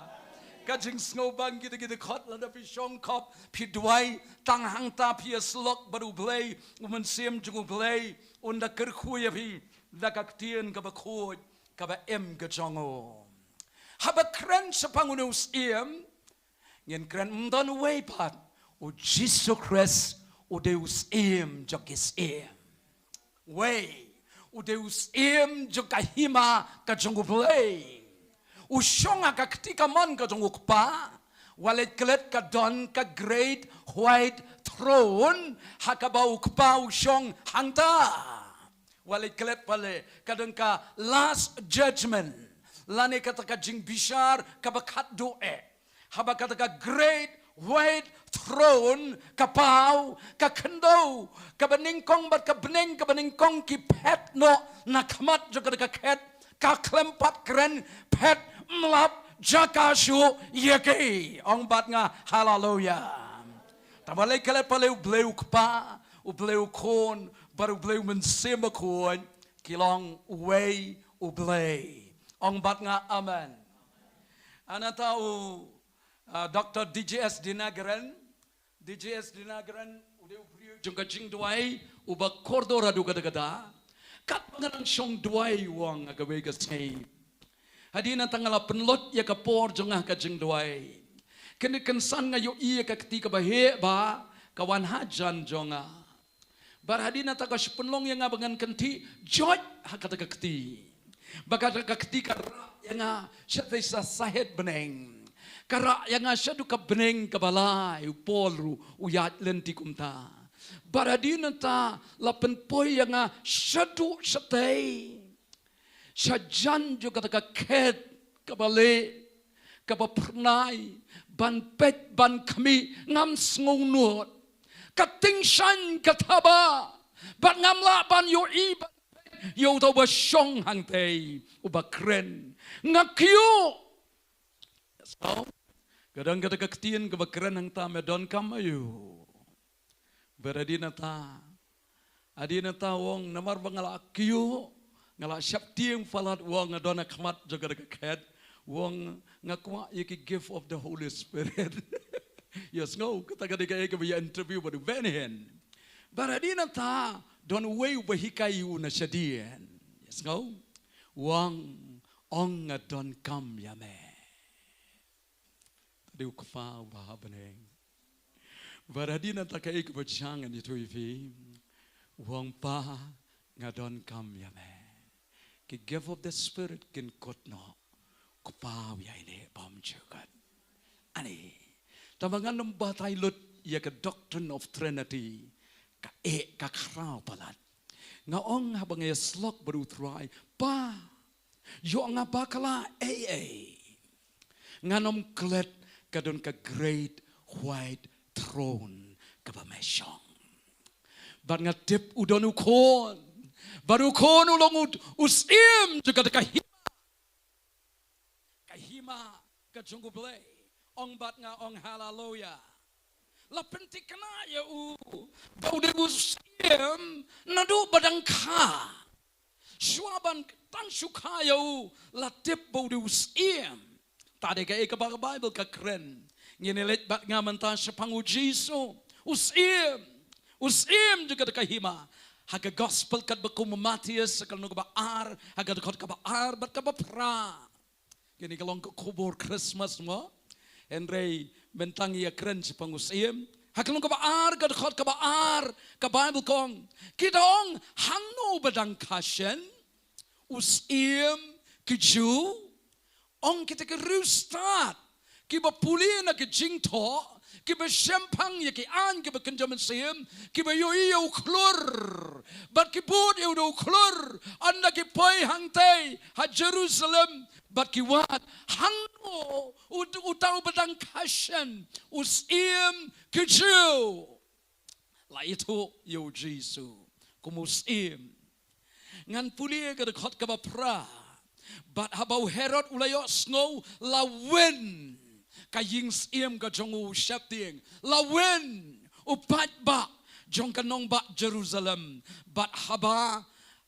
Ka jingsngewbang kita kita khot, lada phi shong khop, phi duwai tang hangta, phi ïasyllok bad U Blei, U Mynsiem jong U Blei un da kyrkhu ïa phi da ka ktien kaba khuid kaba im ka jong u. Haba kren shaphang une u Syiem, ngin kren ym don uwei pat, u Jisu Khrist u dei u Syiem jong ki syiem. Wei, u dei u Syiem jong ka hima ka jong U Blei. U shong ha ka kti kamon ka jong U Kpa. Wat leit klet, ka don ka great white throne ha kaba U Kpa u shong hangta. Wat leit klet, wat leit, ka don ka last judgment, lane kata ka jingbishar kaba khatduh eh. Haba kata ka great white throne ka paw, ka khyndew kaba nyngkong bad ka bneng kaba nyngkong ki phet noh na khmat jong kata ka khet, ka khlem pat kren, phet, ym lap jaka shuh ïa ki. Ong bad nga haleluya. Te wat leit klet, wat leit, U Blei U Kpa, U Blei U Khun bad U Blei U Mynsiem Bakhuid ki long uwei U Blei. Ong bad nga amen. Nangta u, ah, Doctor D J S Dinakaran, D J S Dinakaran u dei u briew jong ka jingduwai uba kordor haduh katta katta. Katba nga dang shong duwai, u ong, ha kawei ka sngi, hadien nangta nga la pynlut ïa ka por jong nga ha ka jingduwai. Kynsan kynsan nga ïohi ïa ka kti kaba heh ba ka wan hajan jong nga. Bad hadien nangta ka shu pynlong ïa nga ba ngan kynthih joit ha kata ka kti. Ba kata ka kti ka rah ïa nga shatei sa sahet bneng. Ka rah ïa nga shaduh ka bneng kaba lai, u Paul ruh u ïaid lynti kumta. Bad hadien nangta la pynpoi ïa nga shaduh shatei, shajan jong kata ka khet kaba lieh, kaba phyrnai, ban peit, ban khmih, ngam sngewnud. Ka tyngshaiñ ka thaba, bad ngam lah ban ïohi, ban peit ïa uta uba shong hangtei, uba kren. Nga kyiuh. Ka don kata ka ktien kaba kren hangta, me donkam aïu? Bad hadien nangta, hadien nangta u ong, namar ba nga la kyiuh, nga la sheptieng palat, u ong, nga don ha khmat jong kata ka khet, u ong, nga kwah ïa ki gift of the Holy Spirit. Ïa sngew, kata ka dei kaei kaba ïa interview bad u Benny Hinn. Bad hadien nangta don uwei uba hikai ïa u na shadien. Ïa sngew, u ong, ong, nga donkam ïa me. Te dei U Kpa uba ha bneng. Bad hadien nangta kaei kaba jia, ngan ïathuh ïa phi. U ong, Pa, nga donkam ïa me. Ki gift of the Spirit kin kut noh. U Kpa u ïaineh bymjukut. Ani. Tangba ngan ym batai lut ïa ka doctrine of Trinity, ka eh ka khraw palat. Nga ong haba nga ïasyllok bad u Trai, Pa, ïoh nga bakla ei ei, ngan ym klet ka don ka great white throne kaba me shong. Bad nga tip u don u khun, bad u khun u long u, u syiem jong kata ka hima, ka hima ka jong U Blei. Ong bad nga, ong haleluya. La pynthikna ïa u ba u dei u syiem naduh ba dang kha. Shuwa ban tang shu kha ïa u la tip ba u dei u syiem. Te dei kaei kaba ka Baibl ka kren? Ngin ïa leit bad nga mynta shaphang U Jisu, u syiem, u syiem jong kata ka hima. Ha ka gospel katba kum u Mathaios, ha ka lynnong kaba ar, ha ka dkhot kaba ar bad kaba phra. Kane ka long ka khubor Christmas mo. Hynrei mynta ngi ïa kren shaphang u syiem. Ha ka lynnong kaba ar, ka dkhot kaba ar, ka Baibl ka ong, ki da ong, hangno ba dang kha shen u syiem ki Jiw? Ong kita ki riewstad kiba pule na ki jingthoh, kiba shemphang ïa ki aiñ kiba kynja mynsiem, kiba ïohi ïa u khlur, bad ki bud ïa u da u khlur ynda ki poi hangtei ha Jerusalem, bad ki wad, hangno u, uta uba dang kha shen u syiem ki Jiw? La ithuh ïa U Jisu kum u syiem. Ngan pule ka dkhot kaba phra. Bad haba u Herod u la ïohsngew, la win ka ïing syiem ka jong u sheptieng, la win u paidbah jong ka nongbah Jerusalem. Bad haba,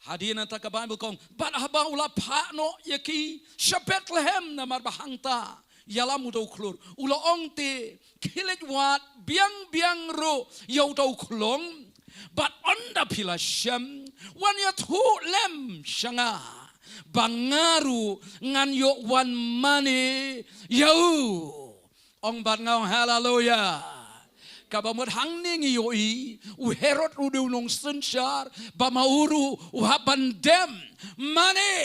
hadien nangta ka Baibl ka ong, bad haba u la phah noh ïa ki sha Bethlehem, namar ba hangta ïalam uta u khlur, u la ong te, khie leit wad biang biang ruh ïa uta u khlong, bad ynda phi la shem, wan ïathuh lem sha nga, ba nga ruh ngan ïoh wan mane ïa u. Ong bad nga, ong haleluya. Kaba mut hangne ngi ïohi, u Herod ruh u dei u nongsynshar, ba ma u ruh u hap ban dem mane.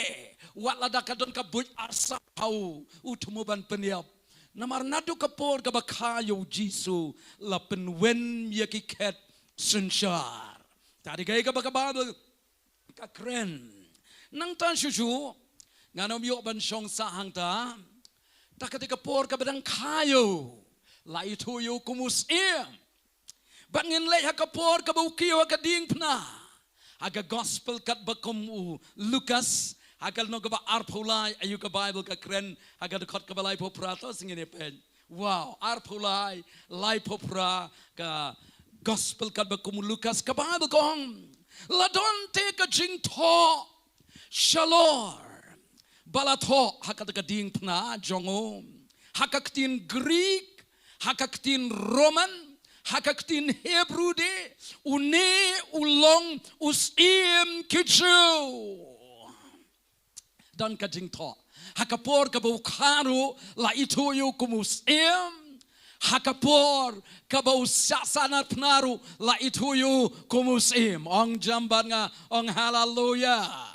Wat lada ka don ka buit arsap ha u, u thmu ban pynïap. Namar naduh ka por kaba kha ïa U Jisu la pynwin ïa ki khet synshar. Te dei kaei kaba ka Baibl ka kren. Nangta shuh shuh, ngan ym ïoh ban shong sah hangta. Te ka dei ka por kaba dang kha ïa u, la ithuh ïa u kum u syiem. Bad ngin leit ha ka por kaba u kiew ha ka diengphna. Ha ka gospel katba kum u Lukas, ha ka lynnong kaba arphew lai, aïu ka Baibl ka kren, ha ka dkhot kaba laiphew phra, to sngewbha ngin ïa peit. Wow, arphew lai, laiphew phra, ka gospel katba kum u Lukas, ka Baibl ka ong, la don te ka jingthoh shalor ba la thoh ha kata ka diengphna jong u, ha ka ktien Greek, ha ka ktien Roman, ha ka ktien Hebrew de, une u long u syiem ki Jiw. Don ka jingthoh. Ha ka por kaba u kha ruh la ithuh ïa u kum u syiem. Ha ka por kaba u shah sahnarphna ruh la ithuh ïa u kum u syiem. Ong jam bad nga, ong haleluya.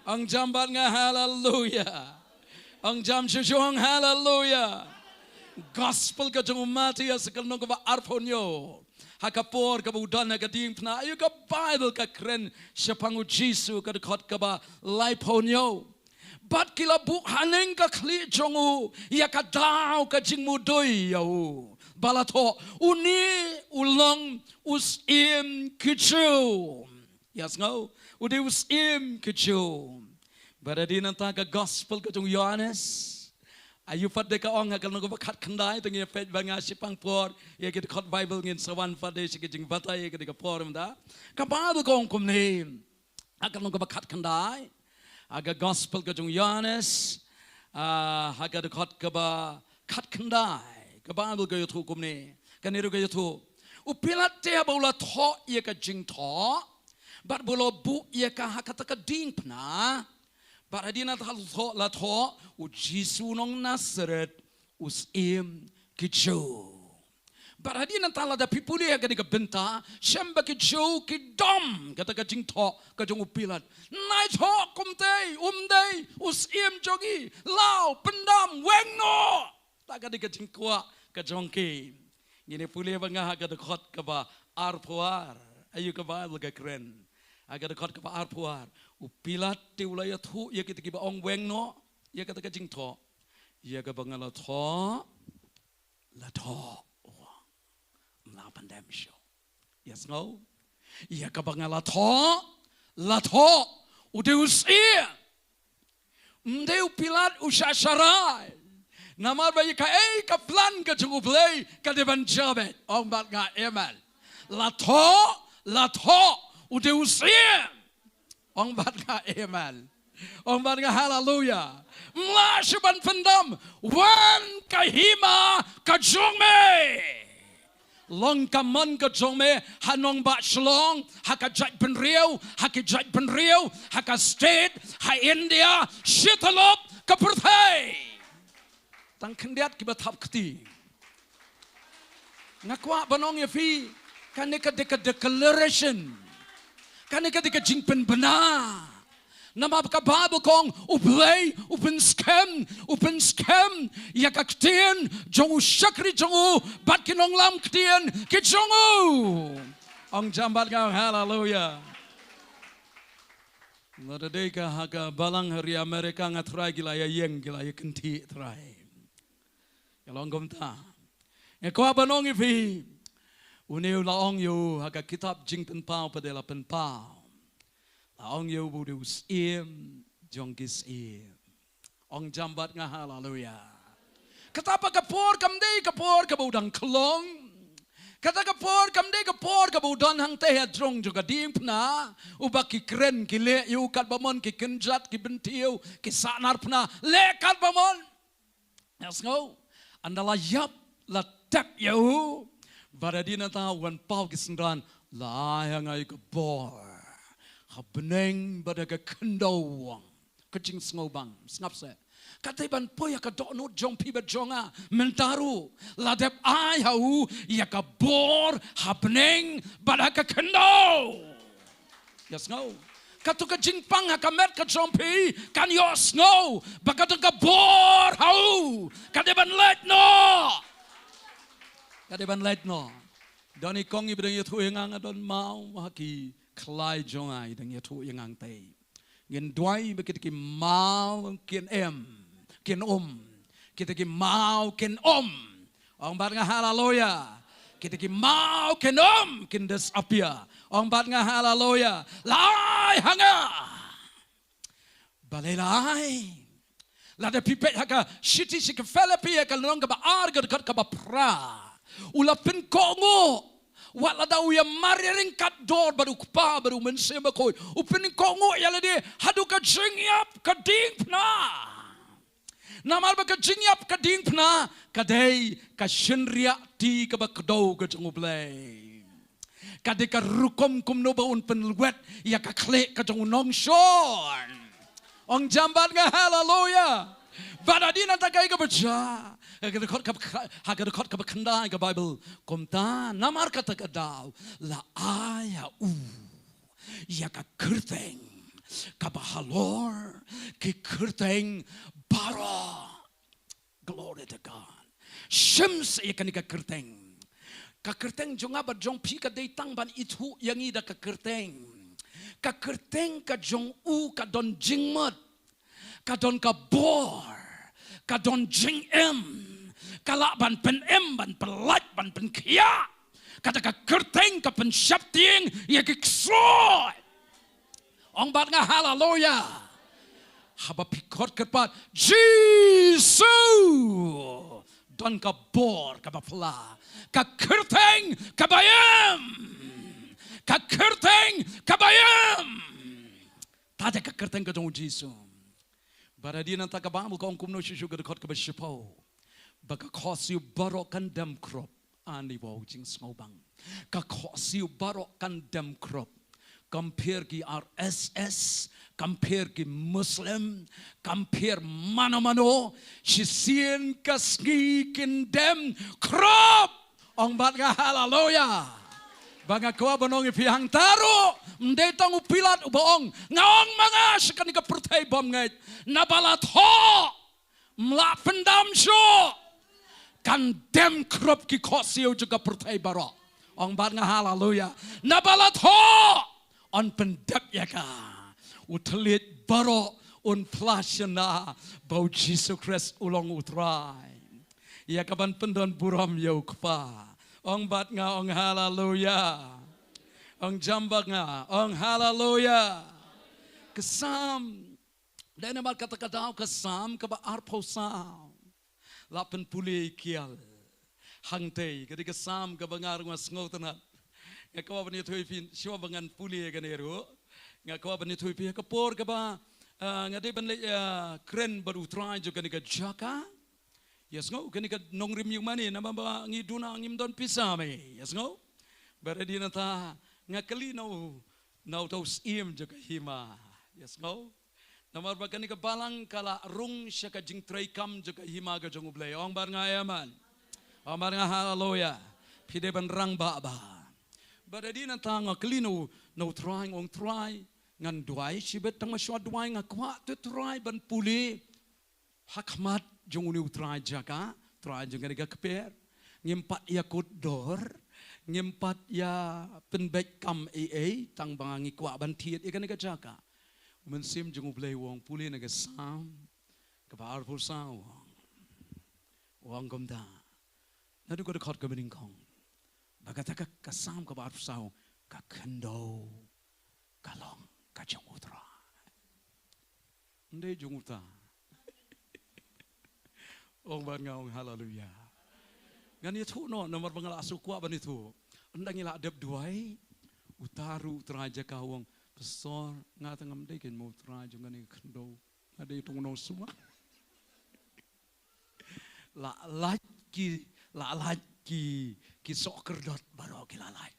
Ong jam bad nga, haleluya. Ong jam shuh shuh, ong haleluya. Gospel ka jong u Mathaios, ka lynnong kaba arphew hynñiew. Ha ka por kaba u don ha ka diengphna, aïu ka Baibl ka kren shaphang U Jisu, ka dkhot kaba laiphew hynñiew. Bad ki la buh haneng ka khlieh jong u ïa ka daw ka jingmudui ïa u, ba la thoh, une u long u syiem ki Jiw. Ïa sngew, u dei u syiem ki Jiw. Bad hadien nangta ka gospel ka jong u Ïohannes, aïu pat de ka ong ha ka lynnong kaba khatkhyndai, to ngin ïa peit bad nga shaphang por ïa ki dkhot Baibl, ngin sa wan pat de sha ki jingbatai ïa ki de ka por mynta. Ka Baibl ka ong kumne. Ha ka lynnong kaba khatkhyndai, ha ka gospel ka jong u Ïohannes, ah, ha ka dkhot kaba khatkhyndai, ka Baibl ka ïathuh kumne. Kane ruh ka ïathuh, u Pilat te haba u la thoh ïa ka jingthoh, bad ba u la buh ïa ka ha kata ka diengphna, bad hadien nangta la thoh, la thoh, U Jisu nong Nasaret, u syiem ki Jiw. Bad hadien nangta lada phi pule ha kane ka bynta, shem ba ki Jiw ki dom kata ka jingthoh ka jong u Pilat. Nai thoh kumtei, um dei u syiem jong ngi, law, pyndam, weng noh. Te kata ka jingkwah ka jong ki. Ngin ïa pule bad nga ha ka dkhot kaba arphew ar. Aïu ka Baibl ka kren? Ha ka dkhot kaba arphew ar, u Pilat te u la ïathuh ïa kita kiba ong weng noh ïa kata ka jingthoh. Ïa kaba nga la thoh, la thoh. Ym lah pyndem shuh. Ïa sngew. Ïa kaba nga la thoh, la thoh. U dei u syiem. Ym dei u Pilat u shah sharai. Namar ba ïa kaei ka plan ka jong U Blei ka dei ban jia beit. Ong bad nga amen. La thoh, la thoh. U dei u syiem. Ong bad nga amen. Ong bad nga haleluya. Ym lah shuh ban pyndem. Wan ka hima ka jong me. Long ka mon ka jong me ha nongbah Shillong, ha ka jaitbynriew, ha ki jaitbynriew, ha ka state, ha India, shityllup ka pyrthei. Tang khyndiat kiba thap kti. Nga kwah ban ong ïa phi, kane ka dei ka declaration. Kane ka dei ka jingpynbna. Namar ba ka Baibl ka ong U Blei u pynskhem, u pynskhem ïa ka ktien jong u shakri jong u bad ki nonglam ktien ki jong u. Ong jam bad nga, haleluya. Nga da dei ka ha ka balang ha ri Amerika, nga trai ki la ïa ïeng, ki la ïa kynthih trai. Ïa long kumta. Nga kwah ban ong ïa phi, une u la ong ïa u ha ka kitab Jingpynpaw pat de la pynpaw. La ong ïa u ba u dei u syiem jong ki syiem. Ong jam bad nga haleluya. Kata pat ka por kam dei ka por kaba u dang khlong. Kata ka por kam dei ka por kaba u don hangtei ha jrong jong ka diengphna. Uba ki kren ki leh ïa u katba mon, ki kynjat ki bynthiew, ki sahnarphna, leh katba mon. Ïa sngew, ynda la ïap la tep ïa u, bad hadien nangta u wan paw ki synran, la ai ha nga ïa ka bor ha bneng bad ha ka khyndew. Ka jingsngewbang, sngap seh. Ka dei ban poi ha ka dohnud jong phi bad jong nga mynta ruh, la dep ai ha u ïa ka bor ha bneng bad ha ka khyndew. Ïa sngew. Kato ka jingpang ha ka met ka jong phi kan ïohsngew ba ka don ka bor ha u. Ka dei ban leit noh. Ka dei ban leit noh. Don i kong iba dang ïathuh ïa nga, nga don maw ha ki khlai jong nga, i dang ïathuh ïa nga hangtei. Ngin duwai ba kita ki maw kin em, kin um. Kita ki maw kin um. Ong bad nga haleluya. Kita ki maw kin um, kin disappear. Ong bad nga haleluya. La ai ha nga. Balei la ai? Lada phi peit ha ka shithi sha ki Philippi ha ka lynnong kaba ar ka dkhot kaba phra, u la pynkohnguh. Wat lada u ïamar ïaryngkat dor bad u Kpa bad u Mynsiem Bakhuid, u pynkohnguh ïa lade haduh ka jingïap ka diengphna. Namar ba ka jingïap ka diengphna ka dei ka shynriahti kaba kdew ka jong U Blei. Ka dei ka rukom kumno ba un pynlwet ïa ka khlieh ka jong u nongshun. Ong jam bad nga haleluya. Bad hadien nangta kaei kaba jia? Ha ka dkhot kaba kh-, ha ka dkhot kaba khyndai ka Baibl kumta, namar kata ka daw la ai ha u ïa ka kyrteng kaba halor ki kyrteng baroh. Glory to God. Shim sa ïa kane ka kyrteng. Ka kyrteng jong nga bad jong phi ka dei tang ban ithuh ïa ngi da ka kyrteng. Ka kyrteng ka jong u ka don jingmut. Ka don ka bor, ka don jingim, ka lah ban pynim, ban pyllait, ban pynkhiah. Kata ka kyrteng ka pynsheptieng ïa ki ksuid. Ong bad nga haleluya. Haba phi khot kyrpad Jisu, don ka bor kaba phylla, ka kyrteng kaba im, ka kyrteng kaba im. Ta da ka kyrteng ka jong u Jisu. Bad hadien nangta ka Baibl ka ong kumno shuh shuh ka dkhot kaba shiphew, ba ka khohsiew baroh kan dem krup. Ani wow jingsngewbang. Ka khohsiew baroh kan dem krup. Kam pher ki R S S, kam pher ki Muslim, kam pher mano mano, shisien ka sngi kin dem krup. Ong bad nga haleluya. Ba nga kwah ban ong ïa phi hangta ruh, ym dei tang u Pilat uba ong, nga ong ma nga sha kane ka pyrthei bymngeit, naba la thoh, ym lah pyndam shuh. kan dem krup ki khohsiew jong ka pyrthei baroh. Ong bad nga haleluya. Naba la thoh, yn pyndep ïa ka. U thylliej baroh un phla shynna ba u Jisu Khrist u long u Trai. Ïa kaban pyndon burom ïa u Kpa. Ong bad nga ong haleluya. Ong jam bad nga ong haleluya. Ka Salm. Dei namar kata ka daw ka Salm kaba arphew saw. La pynpule ïa ki. Hangtei, ka dei ka Salm kaba nga ruh nga sngewtynnat. Nga kwah ban ïathuh ïa phi, shuwa ba ngan pule ïa kane ruh. Nga kwah ban ïathuh ïa phi, ha ka por kaba, ah, nga dei ban leit, ah, kren bad u trai jong kane ka jaka. Ïa sngew, kane ka nongrim ïa u mane, namar ba ngi duna ngim don pisa me. Ïa sngew. Bad hadien nangta, nga kylli na u, na uta u syiem jong ka hima. Ïa sngew. Namar ba kane ka balang ka la rung sha ka jingtreikam jong ka hima ka jong U Blei. Ong bad nga amen. Ong bad nga haleluya. Phi dei ban rangbah bha. Bad hadien nangta nga kylli na u, na u trai, nga ong trai. Ngan duwai shibit, tang ma shuwa duwai nga kwah te trai ban pule ha khmat jong une u trai jaka, trai jong kane ka kper. Ngim pat ïa kut dor, ngim pat ïa pynbeit kam ei ei, tang ba ngi kwah ban thied ïa kane ka jaka. U Mynsiem jong U Blei u ong pule na ka Salm kaba arphew saw u ong. U ong kumta. Naduh ka dkhot kaba nyngkong. Ba kata ka, ka Salm kaba arphew saw ka khyndew ka long ka jong u Trai. Ym dei jong uta. Ong bad nga ong haleluya. Ngan ïathuh noh namar ba nga la shu kwah ban ïathuh. Ynda ngi la dep duwai, uta ruh u trai jaka u ong, Pastor, nga te ngam dei kein mo u trai jong kane ka khyndew. Nga dei tang u nongsumar. La lait ki, la lait ki, ki sohkyrdot baroh ki la lait.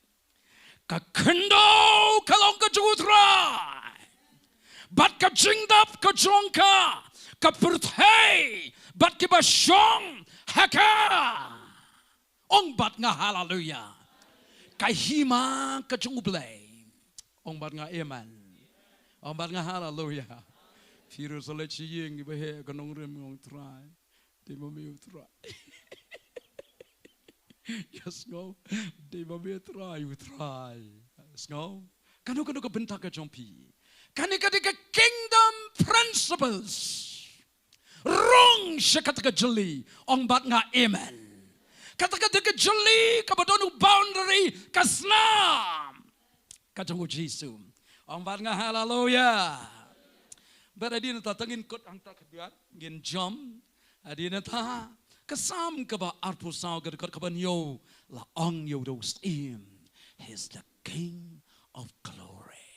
Ka khyndew ka long ka jong u Trai. Bad ka jingdap ka jong ka, ka pyrthei, bad kiba shong ha ka. Ong bad nga haleluya. Ka hima ka jong U Blei. Ong bad nga amen. Ong bad nga haleluya. Phi ruh sa leit sha ïing kiba heh ka nongrim ong Trai. Dei ma me u Trai. Ïa sngew. Dei ma me u Trai, u Trai. Sngew. Kano kano ka bynta ka jong phi. Kane ka dei ka kingdom principles. Rung sha kata ka jylli. Ong bad nga amen. Kata ka dei ka jylli kaba don u boundary ka snam. Ka jong u Jisu. Ong bad nga haleluya. Bad hadien nangta ngin kut hangta khyndiat ngin jam. Hadien nangta ka Salm kaba arphew saw ka dkhot kaba hynñiew la ong ïa u dei u Syiem. He's the King of glory.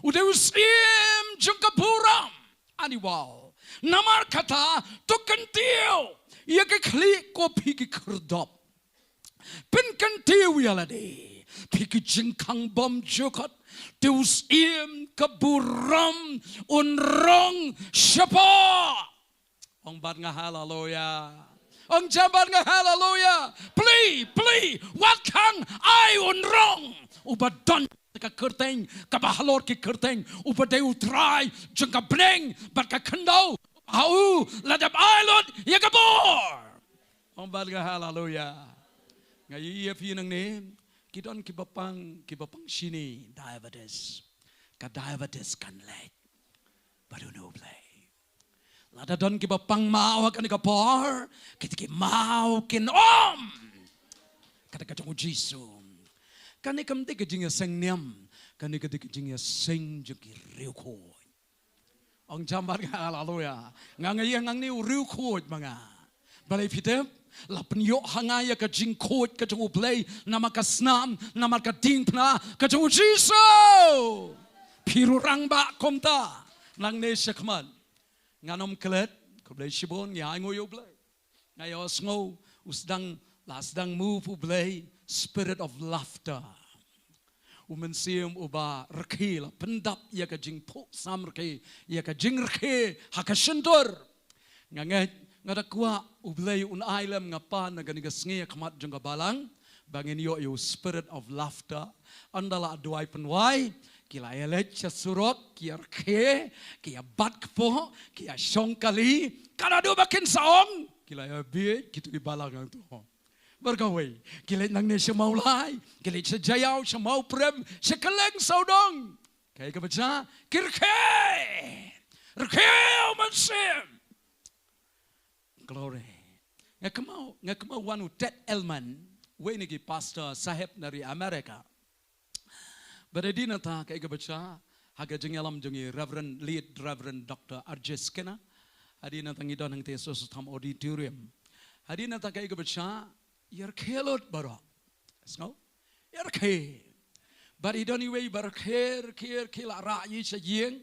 U dei u Syiem jong ka burom. Ani wow. Namar kata to kyntiew ïa ki khlieh ko phi ki khyrdop. Pynkyntiew ïa lade. Phi ki jingkhang bymjukut. Te u Syiem ka burom un rung shapoh. Ong bad nga haleluya. Ong jam bad nga haleluya. Plie, plie, wat khang, ai un rung. Uba don ka kyrteng kaba halor ki kyrteng, uba dei u Trai jong ka bneng bad ka khyndew, ha u la dep ai lut ïa ka bor. Ong bad nga haleluya. Nga ïa ïa phi nangne, ki don kiba pang, kiba pang shini, diabetes. Ka diabetes kan leit bad une u Blei. Lada don kiba pang maw ha kane ka por, kita ki maw kin ym. Kata ka jong u Jisu. Kane kam dei ka jingïaseng niam, kane ka dei ka jingïaseng jong ki riewkhuid. Ong jam bad nga haleluya. Nga nga ïa ngang ni u riewkhuid ma nga. Balei phi tip? La pynïoh ha nga ïa ka jingkhuid ka jong u Blei, namar ka snam, namar ka diengphna ka jong u Jisu. Phi ruh rangbah kumta. Nangne shakhmat. Ngan ym klet, khublei shibun, ngi ainguh ïa u Blei. Nga ïohsngew, u sdang, la sdang move u Blei, spirit of laughter. U Mynsiem uba rkhie la pyndap ïa ka jingphuh samrkhie, ïa ka jingrkhie, ha ka shyntur. Nga ngeit, nga da kwah, u Blei un ai lem nga pan na kane ka sngi ha khmat jong ka balang, ba ngin ïoh ïa u spirit of laughter. Ynda la duwai pynwai, ki la ïaleit sha surok, ki ïarkhie, ki ïabat kpoh, ki ïashong kali, ka naduh ba kin sa ong, Ki la ïa bieit kito ki balang hangto. Bad kawei, ki leit nangne sha Mawlai, ki leit sha Jaïaw, sha Mawprem, sha Kylleng Sawdong. Kaei kaba jia, ki rkhie. Rkhie u Mynsiem. Glory. Nga kynmaw, nga kynmaw wan u Ted Elman, uwei na ki pastor saheb na ri America. Bad hadien nangta kaei kaba jia, ha ka jingïalam jong i Reverend, Late Reverend Doctor R J Skinner. Hadien nangta ngi don hangtei Sossotham Auditorium. Hadien nangta kaei kaba jia, ïa rkhie lut baroh. Sngew? Ïa rkhie. Bad i don iwei ba rkhie, rkhie, rkhie la rah ïa i sha ïing.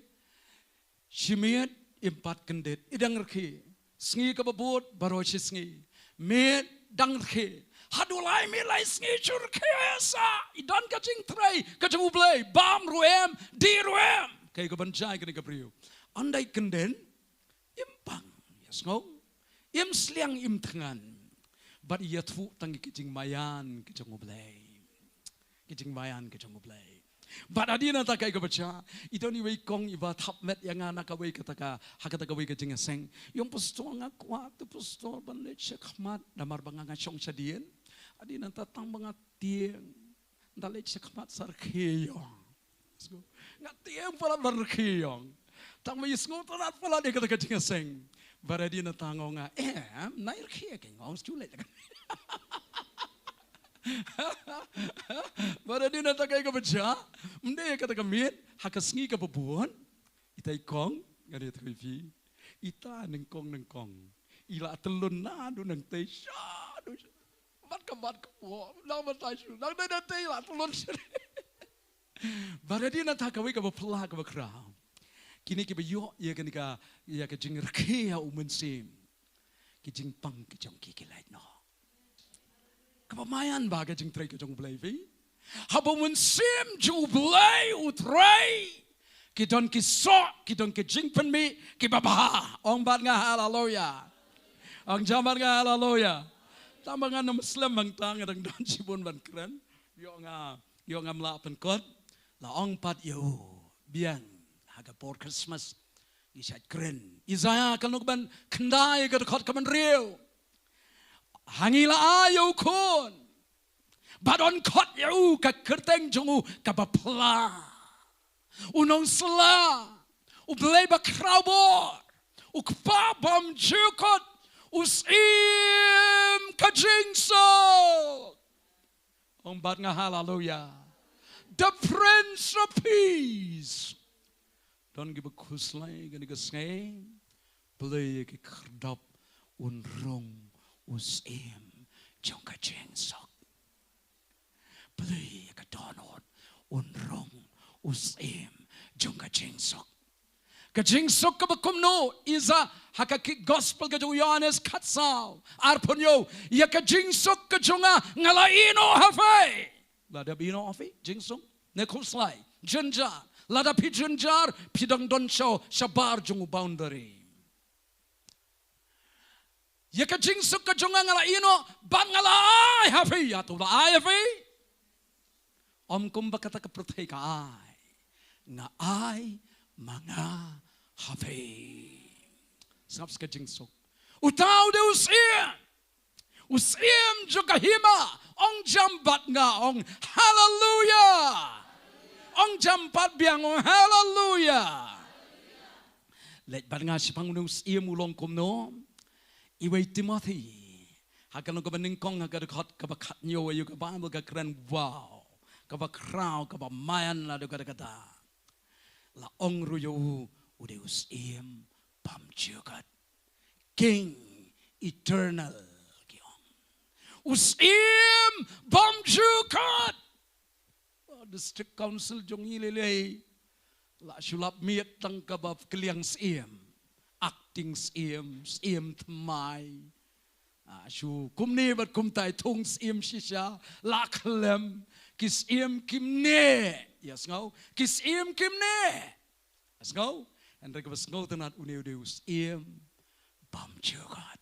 Shi miet, im pat kyndit, i dang rkhie. Sngi kaba bud, baroh shi sngi. Miet, dang rkhie. Haduh lai miet lai sngi shu rkhie sa. I don ka jingtrei ka jong U Blei, bam ruh em, dih ruh em. Kaei kaban jia ïa kane ka briew? Ym dei kyndit, im pang, ïa sngew, im sliang, im thngan. Bad ïathuh tang ïa ka jingmaïan ka jong U Blei. Ka jingmaïan ka jong U Blei. Bad hadien nangta kaei kaba jia, i don iwei i kong iba thap met ïa nga na kawei kata ka, ha kata kawei ka jingïaseng. Ïong pastor, nga kwah te pastor ban leit shakhmat, namar ba nga nga shong shadien. Hadien nangta tang ba nga tieng, nda leit shakhmat sa rkhie ïong. Nga tieng palat ban rkhie ïong. Tang ba i sngewtynnat palat ïa kata ka jingïaseng. Bad hadien nangta nga ong, em, nai rkhie, ka ong, shu leit. Bad hadien nangta kaei kaba jia, ym dei kata ka miet, ha ka sngi kaba bud, ita i kong, nga dei thui phi, ita nyngkong nyngkong, i la tyllun naduh nangtei shaduh, bad ka bad ka bud, nang bad tai shu, nang dei nangtei i la tyllun shu. Bad hadien nangta kawei kaba phylla kaba khraw. Kine kiba ïoh ïa kane ka, ïa ka jingrkhie ha u Mynsiem, ki jingpang ki jong ki ki lait noh. Kaba maïan ba ka jingtrei ka jong U Blei phi. Haba u Mynsiem jong U Blei u trei, ki don ki soh, ki don ki jingpynmih kiba bha. Ong bad nga haleluya. Ong jam bad nga haleluya. Tang ba ngan ym slem hangta, nga dang don shibun ban kren. Ïoh nga, ïoh ngam lah pynkut. La ong pat ïa u, biang, ha ka por Christmas, ngi shait kren Isaïah ka lynnong ban khyndai ka dkhot ka hynriew. Ha ngi la ai ïa u khun, bad yn khot ïa u ka kyrteng jong u kaba phylla, u nongsla, U Blei ba khraw bor, u Kpa bymjukut, u Syiem ka jingsuk. Ong bad nga haleluya. The Prince of Peace. Don kiba khuslai kane ka sngi, plie ïa ki khyrdop, un rung u Syiem jong ka jingsuk. Plie ïa ka dohnud, un rung u Syiem jong ka jingsuk. Ka jingsuk kaba kumno? Isa, ha ka ki gospel ka jong u Ïohannes khatsaw, arphew hynñiew, ïa ka jingsuk ka jong nga nga la ïehnoh ha phi. Lada ïehnoh ha phi jingsuk, ne khuslai, jynjar, lada phi jynjar, phi dang don sha, shabar jong u boundary. Ïa ka jingsuk ka jong nga nga la ïehnoh, bad nga la ai ha phi, ïa to la ai ha phi. Ym kumba kata ka pyrthei ka ai, nga ai ma nga ha phi. Sngap sa ka jingsuk. Uta u dei u Syiem, u Syiem jong ka hima. Ong jam bad nga, ong haleluya. Ong jam pat biang, ong haleluya. Leit bad nga shaphang une u Syiem u long kumno. Iwei Timothy, ha ka lynnong kaba nyngkong, ha ka dkhot kaba khathynñiew, ïa ka Baibl ka kren, wow, kaba khraw, kaba maïan naduh katta katta. La ong ruh ïa u, u dei u Syiem bymjukut. King eternal ki ong. U Syiem bymjukut. District Council jong ngi lei lei la shu lap miet tang kaba kylliang syiem, acting syiem, syiem thymmai. Ah, shu kumne bad kumtai, thung syiem shisha la khlem, ki syiem kim neh. Ïa sngew, ki syiem kim neh. Ïa sngew, hynrei kaba sngewtynnat une u dei u Syiem bymjukut.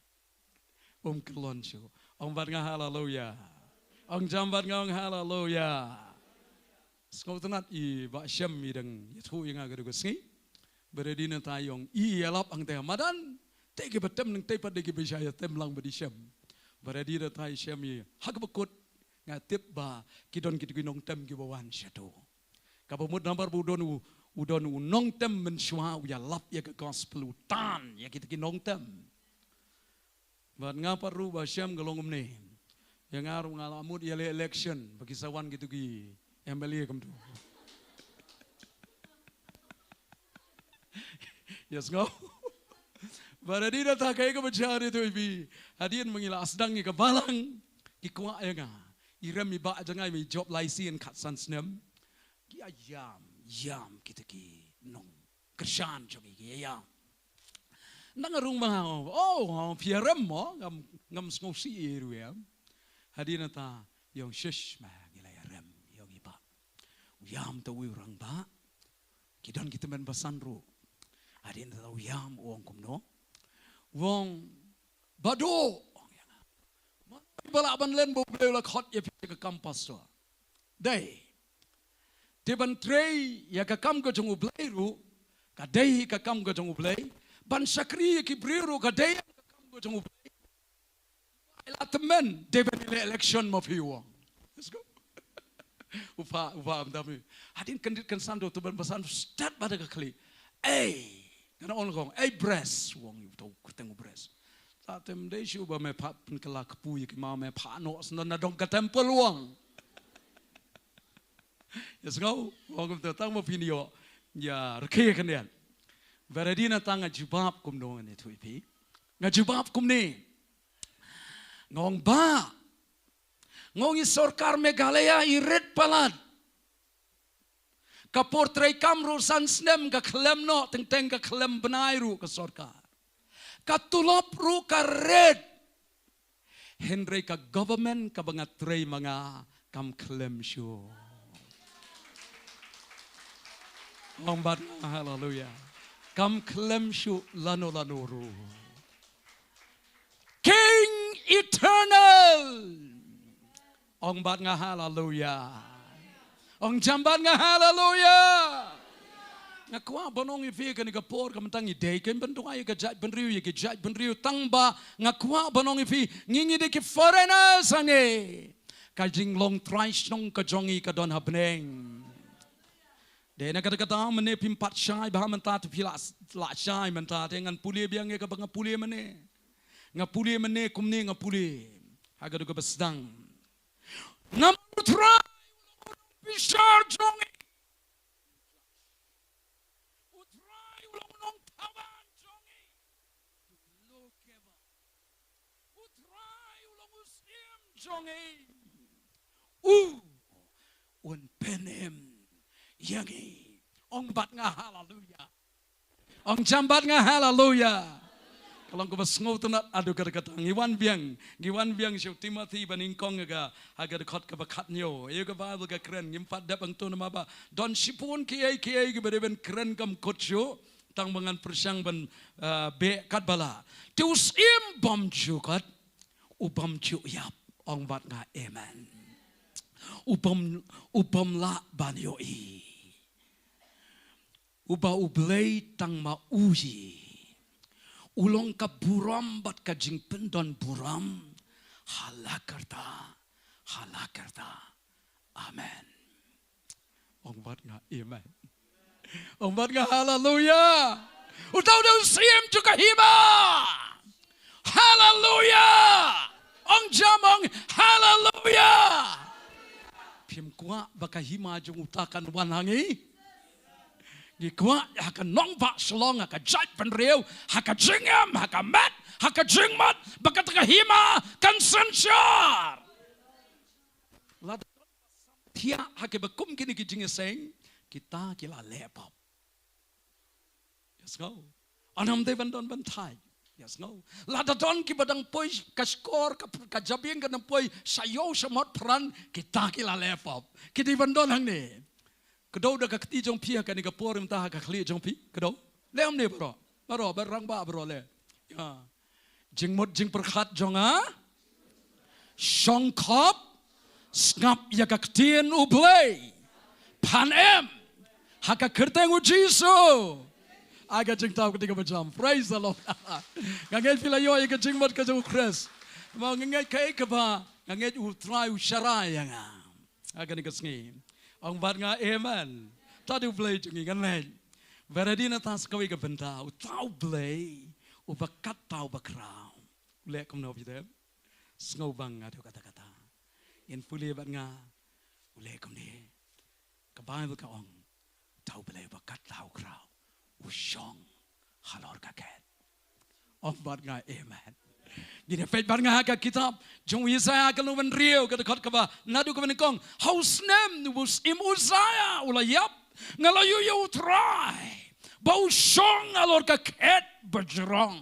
Um kyllon shuh. Ong bad nga haleluya. Ong jam bad nga, ong haleluya. Sngewtynnat i Bah Shem i dang ïathuh ïa nga ka dei ka sngi. Bad hadien nangta i ong i ïalap hangta ha madan. Te ki ba tem nang te pat de ki ba sha ïa tem lang ba di shem. Ba ready da tai shem ïa ha ka ba kut. Nga tip ba ki don ki tu ki nongtem ki ba wan sha tu. Ka ba mut namar ba u don u, u don u nongtem mynshuwa u ïa lap ïa ka gospel u tan ïa ki tu ki nongtem. Bad nga pat ruh ba shem ka long kumne. Ïa nga ruh nga la mut ïa le election ba ki sa wan ki tu ki M L A kumtu. Yes, ngo. Ba ready da ta kai ka ba jari tu ibi. Hadien ma ngi la sdang ïa ka balang. Ki kwah ïa nga. I rem i ba jang ngai mi job lai sien khat san snem. Ki ïam, ïam ki tu ki nong. Kyrshan jong ngi ki ïam. Nang rung ma, oh, phi ïa rem mo, ngam, ngam sngewsih ïa ruh ïam. Hadien ta, ïong shish ma, ngi la ïa rem, ïong i ba. U ïam ta u rangbah. Ki don ki tymmen basan ruh. Hadien ta u ïam u ong kumno. U ong, Bado. Ong ïa nga. Ma ba lah ban len ba u Blei u la khot ïa phi ka kam pastor. Dei. Te ban trei ïa ka kam ka jong u Blei ruh, ka dei ka kam ka jong u Blei. Ban shakri ïa ki briew ruh ka dei ka kam ka jong u Blei. Ai la tymmen, dei ban ïa le election ma phi u ong. Let's go. U pha, u pha am dami. Hadien kyndit kynsan to, to ban basan stad ba da ka khlieh. Ei, ngan ong kong, ei bres, u ong ïa u to kyrteng u bres. Ta tem dei shu ba me pha pynkylla kpu ïa ki ma me pha noh snon na dong ka temple u ong. Ïa sngew, u ong kumta tang ma phin ïoh ïa rkhie khyndiat. Ba ready na tang nga jubab kumno ngan ïathuh ïa phi. Nga jubab kumne. Nga ong ba Nga ong i sorkar Meghalaya i rit palat. Ka por treikam ruh san snem ka khlem noh, teng teng ka khlem bnai ruh ka sorkar. Ka tulop ruh ka rit. Hynrei ka government kaba nga trei ma nga kam khlem shuh. Ong bad nga haleluya. Kam khlem shuh lano lano ruh. King eternal. Ong bad nga haleluya. Ong jam bad nga haleluya. Nga kwah ban ong ïa phi kane ka por ka mynta ngi dei kein ban duwai ïa ka jaitbynriew, ïa ka jaitbynriew, tang ba nga kwah ban ong ïa phi ngi ngi dei ki foreigners hangne. Ka jinglong trai shnong ka jong ngi ka don ha bneng. Dei na kata kata mynne phim pat shai bha mynta te phi la, la shai mynta te ngan pule biang ïa kaba nga pule mynne. Nga pule mynne kumne nga pule. Ha ka dei kaba sdang. Namar u Trai u long u nongpynshai jong ngi. U Trai u long u nongthaw ban jong ngi. U Trai u long u syiem jong ngi. U un pynim ïa ngi. Ong bad nga haleluya. Ong jam bad nga haleluya. Ka long kaba sngewtynnat haduh katta katta. Ngi wan biang, ngi wan biang sha u Timothy ba nyngkong ha ka, ha ka dkhot kaba khathynñiew. Ïa ka Baibl ka kren, ngim pat dep hangto namar ba don shibun kiei kiei kiba dei ban kren kam kut shuh. Tang ba ngan pyrshang ban, ah, beh katba lah. Te u syiem bymjukut, u bymjukut ïap. Ong bad nga amen. U bym, u bym lah ban ïohi. Uba U Blei tang ma u hi. U long ka burom bad ka jingpyndonburom. Ha la karta, ha la karta. Amen. Ong bad nga amen. Ong bad nga haleluya. Uta u dei u syiem jong ka hima. Haleluya. Ong jam ong haleluya. Phim kwah ba ka hima jong uta kan wan ha ngi? Ngi kwah ha ka nongbah shlong, ha ka jaitbynriew, ha ka jingim, ha ka met, ha ka jingmut, ba kata ka hima kan synshar. Lada thiah ha kiba kum kine ki jingïaseng, kita ki la leh pop. Ïa sngew. Ym dei ban don ban thait. Ïa sngew. Lada don kiba dang poi ka shkor, ka, ka jabieng ka dang poi sha ïew sha mot pran, kita ki la leh pop. Ki dei ban don hangne. Kdew da ka kti jong phi ha kane ka por mynta ha ka khlieh jong phi. Kdew. Leh hangne baroh. Baroh, baroh rangbah baroh leh. Ïa. Jingmut jingpyrkhat jong nga. Shong khop. Sngap ïa ka ktien U Blei. Phan em. Ha ka kyrteng U Jisu. Ai ka jingthaw ka dei kaba jam. Praise the Lord. Nga ngeit phi la ïoh ïa ka jingmut ka jong u Khrist. Namar nga ngeit kaei kaba nga ngeit u Trai u sharai ïa nga ha kane ka sngi. Ong bad nga amen. Tad u Blei jong ngi, ngan leit. Ba la dei na ta sa kawei ka bynta, uta u Blei uba kat uta uba khraw. U leh kumno phi te? Sngewbang nga to kata kata. Ngin pule bad nga, u leh kumne. Ka Baibl ka ong, uta u Blei uba kat uta u khraw u shong halor ka khet. Ong bad nga amen. Ngin ïa peit bad nga ha ka kitab jong u Isaïah ka lynnong ba hynriew, ka dkhot kaba naduh kaba nyngkong. Ha u snem uba u syiem Usaïah u la ïap, nga la ïohi ïa u Trai ba u shong halor ka khet bajrong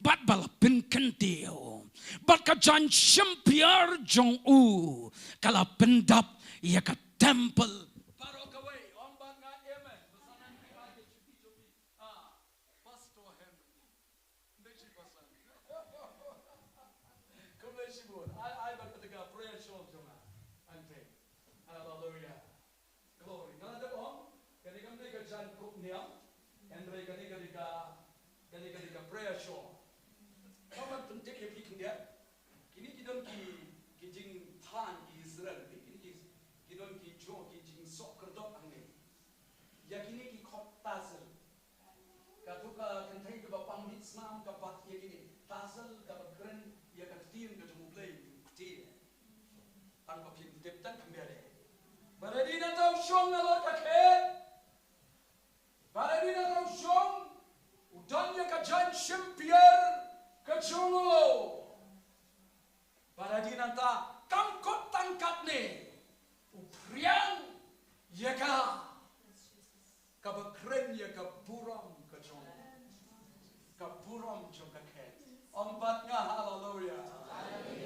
bad ba la pynkyntiew, bad ka jaiñ shim pyrshah jong u ka la pyndap ïa ka templ. Baroh kawei, ong bad nga amen. Ba sa nang ki ai ka juti juti. Ah, Pastor Henry. Khublei shibun. Ai, ai, bad kata ka prayer shawl jong nga. Ante. Hallelujah. Glory. Nga la dep ong, kane kam dei ka jaiñ kup niam. Hynrei kane ka dei ka, kane ka dei ka prayer shawl. Ka ban pyntip ïa phi khyndiat. Kine ki don ki, ki jingthan ki Israel, kine ki, ki don ki jong ki jingsoh khyrdop hangne. Ïa kine ki khot tassel. Kato ka kynthei kaba pang miet snam ka bat ïa kine. Tassel kaba kren ïa ka ktien ka jong U Blei, u ktien. Tang ba phin tip tang khyndiat de. Ba la dei na uta u shong halor ka khet. Ba la dei na uta u shong. U don ïa ka jaiñ shim pyrshah ka jong u. Ba la dei na uta, kam kut tang katne. U phriang ïa ka. Kaba kren ïa ka burom ka jong. Ka burom jong ka khet. Ong bad nga haleluya.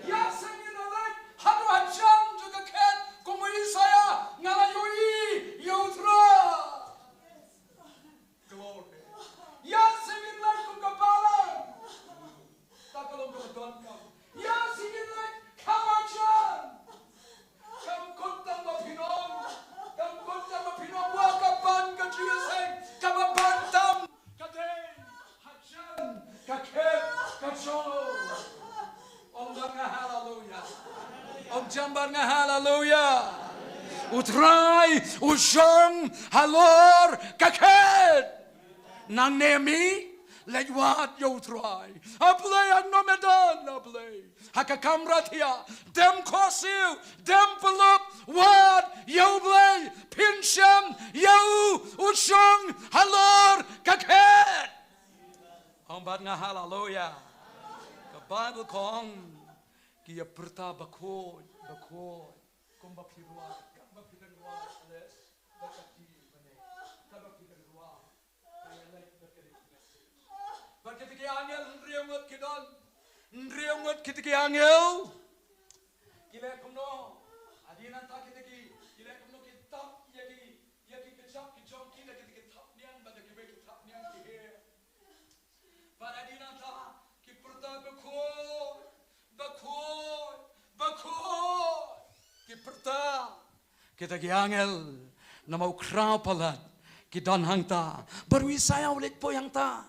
Ïa sngewbha leit haduh hajan jong ka khet kum u Isaïah, nga la ïohi ïa u Trai. Glory. Ïa sngewbha leit kum ka balang. Ta ka long ka donkam. Ïa sngewbha leit kham hajan. Kam kut tang ba phin ong. Kam kut tang ba phin ong, wa ka ban ka jingïaseng. Kaba ban tam ka dei hajan ka khet ka jong u. Ong bad nga haleluya. Ong jam bad nga haleluya. U Trai u shong halor ka khet. Nangne me leit wad ïa u Trai. A Blei, hangne me don, A Blei. Ha ka kamra thiah, dem khohsiew, dem pyllup, wad ïa u Blei, pynshai ïa u, u shong halor ka khet. Ong bad nga haleluya. Ka Baibl ka ong, ki ïa pyrta bakhuid, bakhuid. Kumba phi ruat, kumba phi dang ruat, ale, ba ka ti bane, kumba phi dang ruat. Bad kita ki angel hynriew ngut ki don. Hynriew ngut kita ki angel. Ki leh kumno? Hadien nangta kita ki, ki leh kumno, ki thap ïa ki, ïa ki kjat ki jong ki da kita ki thapniang, bad da kiwei ki thapniang ki heh. Bad hadien nangta ki pyrta, bakhuid, bakhuid, bakhuid. Ki pyrta. Kita ki angel, namar u khraw palat, ki don hangta. Bad u Isaïah u leit poi hangta.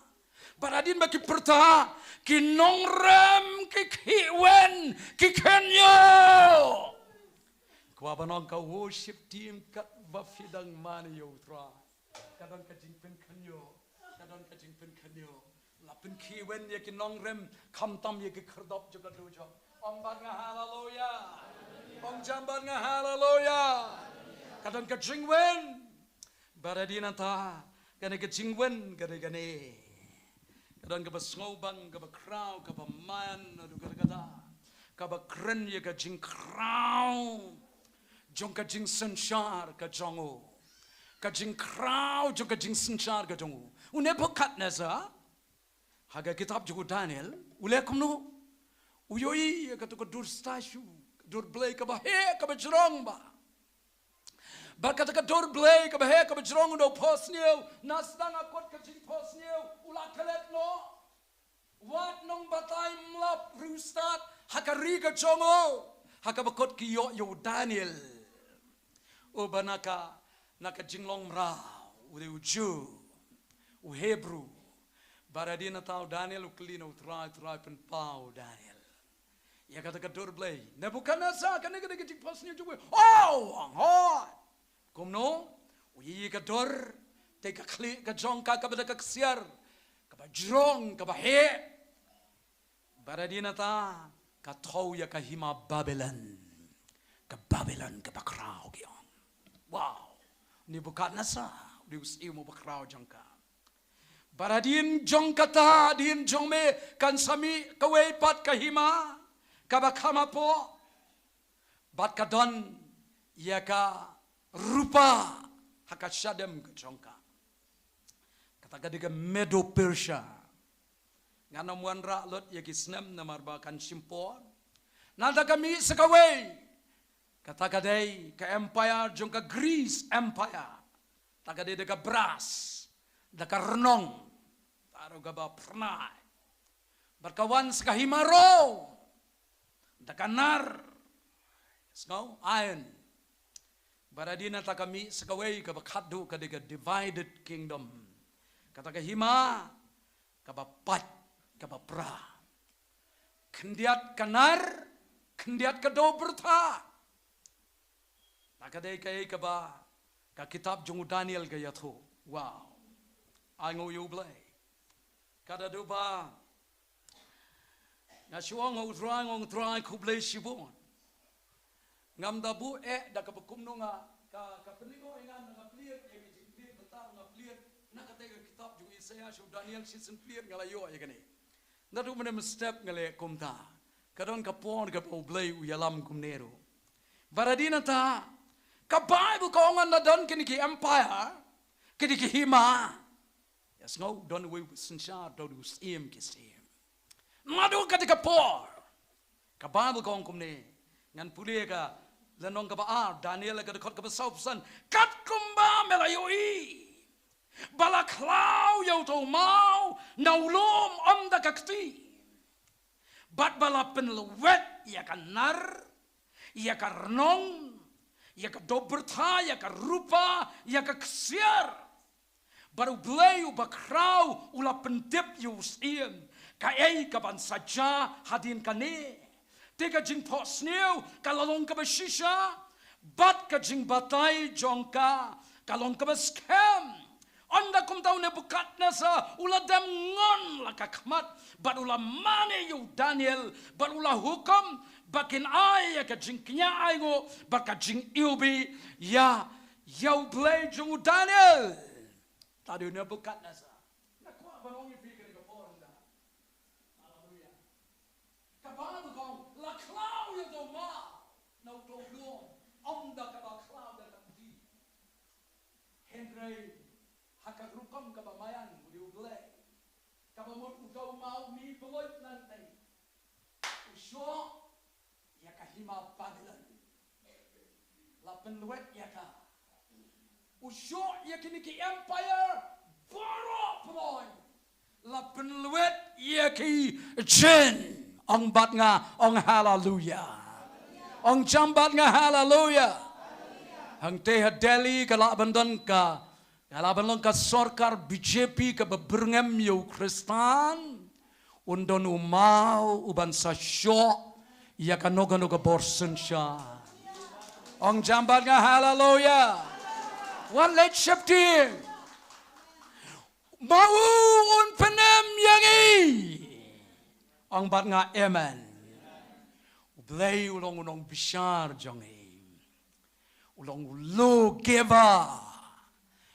Bad hadien ba ki pyrta, ki nongrem, ki khih wen, ki kynñiuh. Kwah ban ong ka worship team, katba phi dang mane ïa u Trai, ka don ka jingpynkynñiuh. Ka don ka jingpynkynñiuh. La pynkhih wen ïa ki nongrem, khamtam ïa ki khyrdop jong ka dujok. Ong bad nga haleluya. Ong jam bad nga haleluya. Ka don ka jingwen. Bad hadien nangta, kane ka jingwen, kane, kane. Ka don kaba sngewbang, kaba khraw, kaba man, haduh katta katta. Kaba kren ïa ka jingkhraw jong ka jingsynshar ka jong u. Ka jingkhraw jong ka jingsynshar ka jong u. U Nebuchadnezzar, ha ka kitab jong u Daniel, u leh kumno? U ïohi ïa kato ka dur statue, ka dur blei kaba heh, kaba jrong bha. Bad kata ka dur blei kaba heh, kaba jrong, u da phohsniew, na sdang ha kot ka jingphohsniew, u la klet noh. Wat nongbatai mlap riewstad ha ka ri ka jong u, ha kaba kot ki ïoh ïa u Daniel, uba na ka, na ka jinglong mraw, u dei u Jiw. U Hebru. Barabor na ta u Daniel u kylli na u Trai, u Trai pynpaw u Daniel ïa kata ka dur Blei. Nebukhadnessar, kane ka dei ka jingphohsniew jong u. Oh, ang hoi. Kumno? U ïohi ka dur, te ka khlieh ka jong ka kaba da ka ksiar, kaba jrong, kaba heh. Barabor na ta, ka thew ïa ka hima Babilon. Ka Babilon kaba khraw ki ong. Wow. Nebukhadnessar, u dei u syiem uba khraw jong ka. Barabor jong kata, barabor jong me, kan sa mih kawei pat ka hima kaba kham hapoh. Bad ka don ïa ka rupa ha ka shadem ka jong ka. Kata ka dei ka Medo Persia. Ngan ym wanrah lut ïa ki snem namar ba kan shim por. Nangta ka mih sa kawei. Kata ka dei ka empire jong ka Greece Empire. Kata ka dei da ka bras, da ka rnong, da ruh kaba phyrnai. Bad ka wan sa ka hima Rom, da ka nar, sngew, iron. Barabor na ta ka mih sa kawei kaba khatduh, ka dei ka divided kingdom. Kata ka hima kaba pait, kaba pra. Khyndiat ka nar, khyndiat ka dohbyrtha. Kata ka dei kaei kaba ka kitab jong u Daniel ka ïathuh. Wow. Ai nguh ïa u Blei. Kata duh ba nga shu ong ha u Trai, nga ong Trai khublei shibun. Ngam da buh eh da kaba kumno nga, ka, ka pynlyngngoh ïa nga, nga plie ïa ka jingplie, mynta nga plie na kata ka kitab jong u Isaïah, sha u Daniel shisien plie, nga la ïoh ïa kane. Naduh mynne mynstep nga leh kumta. Ka don ka por kaba u Blei u ïalam kumne ruh. Barabor na ta, ka Baibl ka ong ynda don kine ki empire, kine ki hima. Ïa sngew, don uwei u synshar, don u syiem ki syiem. Naduh kata ka por, ka Baibl ka ong kumne. Ngan pule ka lynnong kaba ar, Daniel ka dkhot kaba sawphew san. Katkumba me la ïohi ba la khlaw ïa uta u maw na u lum ym da ka kti, bad ba la pynlwet ïa ka nar, ïa ka rnong, ïa ka dohbyrtha, ïa ka rupa, ïa ka ksiar. Bad u Blei uba khraw u la pyntip ïa u syiem kaei kaban sa jia hadien kane. Te ka jingphohsniew ka la long kaba shisha, bad ka jingbatai jong ka ka long kaba skhem. Ynda kumta u Nebukhadnessar u la dem ngon la ka khmat, bad u la mane ïa u Daniel, bad u la hukum ba kin ai ïa ka jingkñia ainguh bad ka jingiwbih ïa, ïa u Blei jong u Daniel. Te u Nebukhadnessar, nga kwah ban ong ïa phi kane ka por ynda. Haleluia. Ka Baibl ka ong, la khlaw ïa uta u maw na uta u lum, ym da kaba khlaw da ka kti. Hynrei ha ka rukom kaba maïan u dei u Blei, kaba mut uta u maw u mih pynlwet nangtei, u shoh ïa ka hima Babilon. La pynlwet ïa ka. U shoh ïa kine ki empire baroh pynlwet. La pynlwet ïa ki jin. Ong bad nga, ong haleluia. Ong jam bad nga haleluia. Hangtei ha Delhi ka lah ban don ka, ka lah ban long ka sorkar B J P kaba byrngem ïa u Khristan. Un don u maw uban sa shoh ïa kano kano ka bor synshar. Ong jam bad nga haleluia. Wan leit sheptieng. Ma u un pynem ïa ngi. Ong bad nga amen. U Blei u long u nongbishar jong ngi. U long u lawgiver.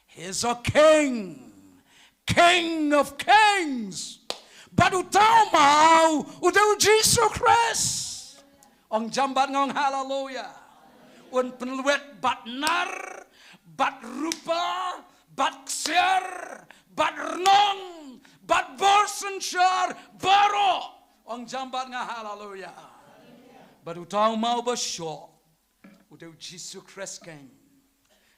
He's a king. King of kings. Bad uta u maw u dei u Jisu Khrist. Ong jam bad nga, ong haleluia. Un pynlwet bad nar, bad rupa, bad ksiar, bad rnong, bad bor synshar baroh. Ong jam bad nga haleluia. Bad uta u maw ba shoh u dei u Jisu Khrist keiñ.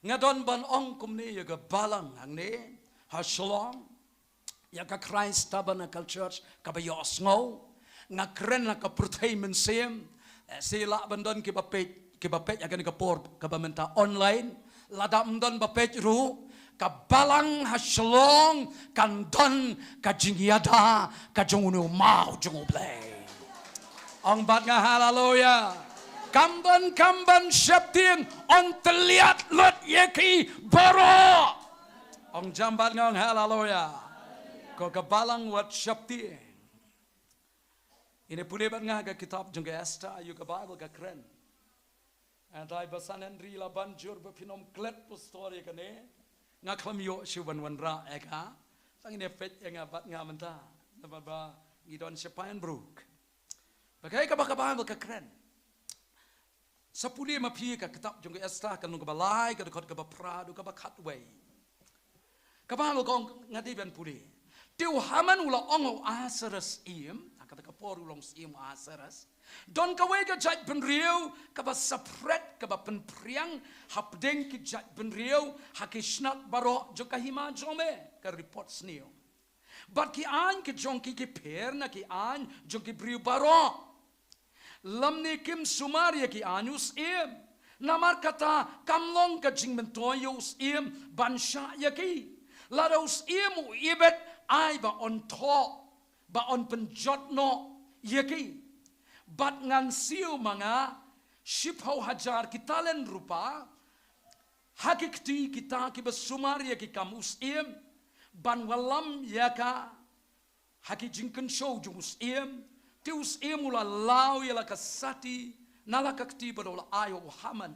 Nga don ban ong kumne ïa ka balang hangne ha Shillong, ïa ka Christ Tabernacle Church kaba ïohsngew. Nga kren ha ka pyrthei mynsiem. Eh, lehse lah ban don kiba peit, kiba peit ha kane ka por kaba mynta online. Lada ym don ba peit ruh, ka balang ha shlong kan don ka jingïada ka jong une u maw jong U Blei. Ong bad nga haleluya. Kam ban, kam ban sheptieng, yn tylliat lut ïa ki baroh. Ong jam bad nga, ong haleluya. Ko ka balang wat sheptieng. Ine pule bad nga ka kitab jong ka Esther, ïa ka Baibl ka kren. Hynrei ba san hynrei la ban jur ba phin ym klet poster ïa kane. Nga khlem ïoh shuh ban wanrah ïa ka. Tang ine peit ïa nga bad nga mynta. Namar ba ngi don sha Pine Brook. Ba kaei kaba ka Baibl ka kren. Sa pule ma phi ka kitab jong ka Esther ka lynnong kaba lai, ka dkhot kaba phra haduh kaba khatwei. Ka Baibl ka ong, nga dei ban pule. Te u Haman u la ong ha u Ahasuerus syiem, ha kata ka por u long syiem u Ahasuerus. Don kawei ka jaitbynriew kaba saphriang, kaba pynphriang hapdeng ki jaitbynriew ha ki shnat baroh jong ka hima jong me, ka report sniew. Bad ki aiñ ki jong ki ki pher na ki aiñ jong ki briew baroh. Lymne kim sumar ïa ki aiñ u syiem. Namar kata kam long ka jingmyntoi ïa u syiem ban shah ïa ki. Lada u syiem u ibit, ai ba yn thoh, ba yn pynjot noh ïa ki. Bad ngan siew ma nga shiphew hajar ki talent rupa ha ki kti kita kiba sumar ïa ki kam u syiem, ban wallam ïa ka ha ki jingkynshew jong u syiem. Te u syiem u la law ïa la ka sati na la ka kti ba u la ai ha u Haman,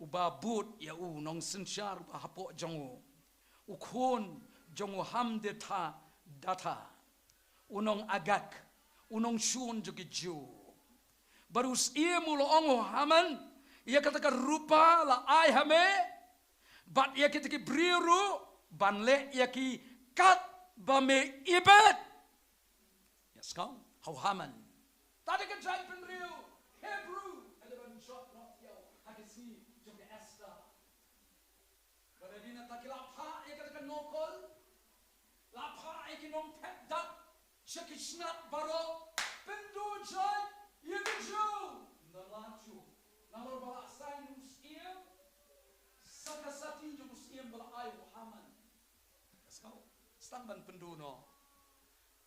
uba bud ïa u nongsynshar uba hapoh jong u, u khun jong u Hammedatha, u nong Agag, u nongshun jong ki Jiw. Bad u syiem u la ong ha u Haman, ïa kata ka rupa la ai ha me, bad ïa kita ki briew ruh, ban leh ïa ki katba me ibit. Ïa sngap, ha u Haman. Te ka jaitbynriew Hebru ka dei ban jot noh ïa u ha ka sngi jong ka Esther. Bad hadien nangta ki la phah ïa kata ka nongkol, la phah ïa ki nongphet dak sha ki shnat baroh, pynduh jait ïa ki Jiw. Ym don lad shuh, namar ba la sign u syiem, sa ka sati jong u syiem ba la ai ha u Haman. Sngap, sdang ban pynduh noh.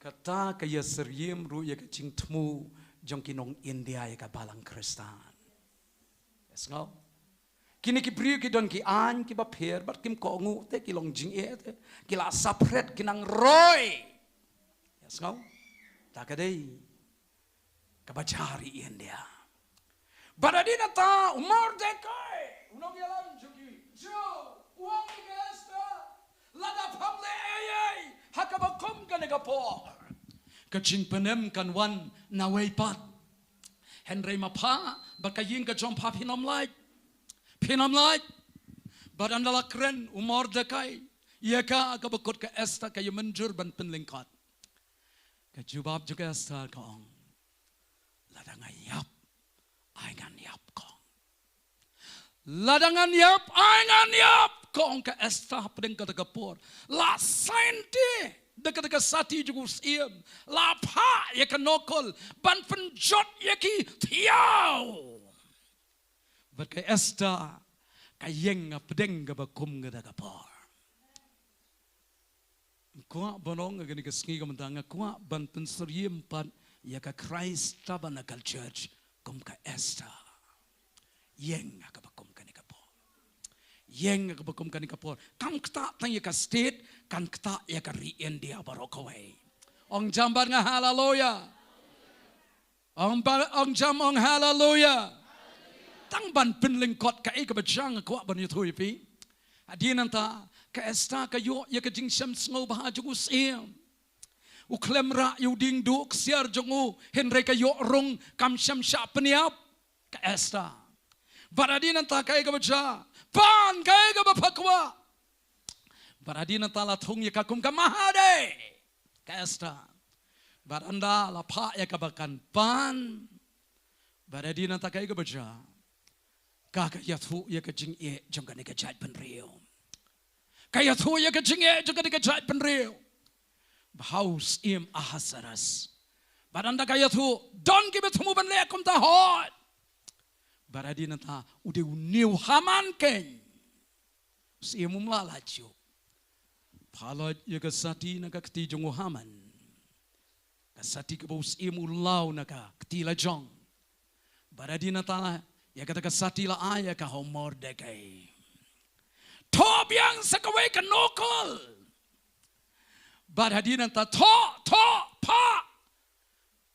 Kata ka ïasyriem ruh ïa ka jingthmu jong ki nong India ïa ka balang Khristan. Sngap. Kine ki briew ki don ki aiñ kiba pher bad kim kohnguh te, ki long jingeh te. Ki la saphriang, ki nang roi. Sngap. Ta ka dei kaba jia ri India. Bad hadien nangta u Mordekai, u nongïalam jong ki Jiw, u ong ïa ka Esther, lada pham leh ei ei ha kaba kum kane ka por, ka jingpynim kan wan nawei pat. Hynrei ma pha bad ka ïing ka jong pha phin ym lait. Phin ym lait. Bad ynda la kren u Mordekai ïa ka, kaba kut ka Esther ka ïamynjur ban pynlyngkot. Ka jubab jong ka Esther ka ong, lada nga ïap, ai ngan ïap, ka ong. Lada ngan ïap, ai ngan ïap, ka ong ka Esther hapdeng kata ka por. La sign te da kata ka sati jong u syiem. La phah ïa ka nongkol ban pynjot ïa ki thiaw. Bad ka Esther ka ïeng hapdeng kaba kum kata ka por. Nga kwah ban ong ha kane ka sngi ka mynta, nga kwah ban pynsyriem pat ïa ka Christ Tabernacle Church kum ka Esther. Ïeng ha kaba kum kane ka por. Ïeng ha kaba kum kane ka por. Kam ktah tang ïa ka state, kan ktah ïa ka ri India baroh kawei. Ong jam bad nga haleluya. Ong ba, ong jam, ong haleluya. Tang ban pynlyngkot kaei kaba jia nga kwah ban ïathuh ïa phi. Hadien nangta ka Esther ka ïoh ïa ka jingshem sngewbha jong u syiem. U khlem rah ïa u dieng duh ksiar jong u, hynrei ka ïoh rung, kam shym shah pynïap ka Esther. Bad hadien nangta kaei kaba jia, pan kaei kaba pha kwah. Bad hadien nangta la thung ïa ka kum ka Mahadei ka Esther. Bad ynda la phah ïa kaba kan pan, bad hadien nangta kaei kaba jia, ka, ka ïathuh ïa ka jingeh jong kane ka jaitbynriew. Ka ïathuh ïa ka jingeh jong kane ka jaitbynriew ba ha u syiem Ahasuerus. Bad ynda ka ïathuh, don kiba thmu ban leh kumta, hooid. Bad hadien nangta u dei une u Haman keiñ. Syiem um lah lait shuh. Pha lait ïa ka sati na ka kti jong u Haman. Ka sati kaba u syiem u law na ka kti la jong. Bad hadien nangta ïa kata ka sati la ai ïa ka ha u Mordekai. Thoh biang sa kawei ka nongkol. Bad hadien nangta thoh, thoh, phah.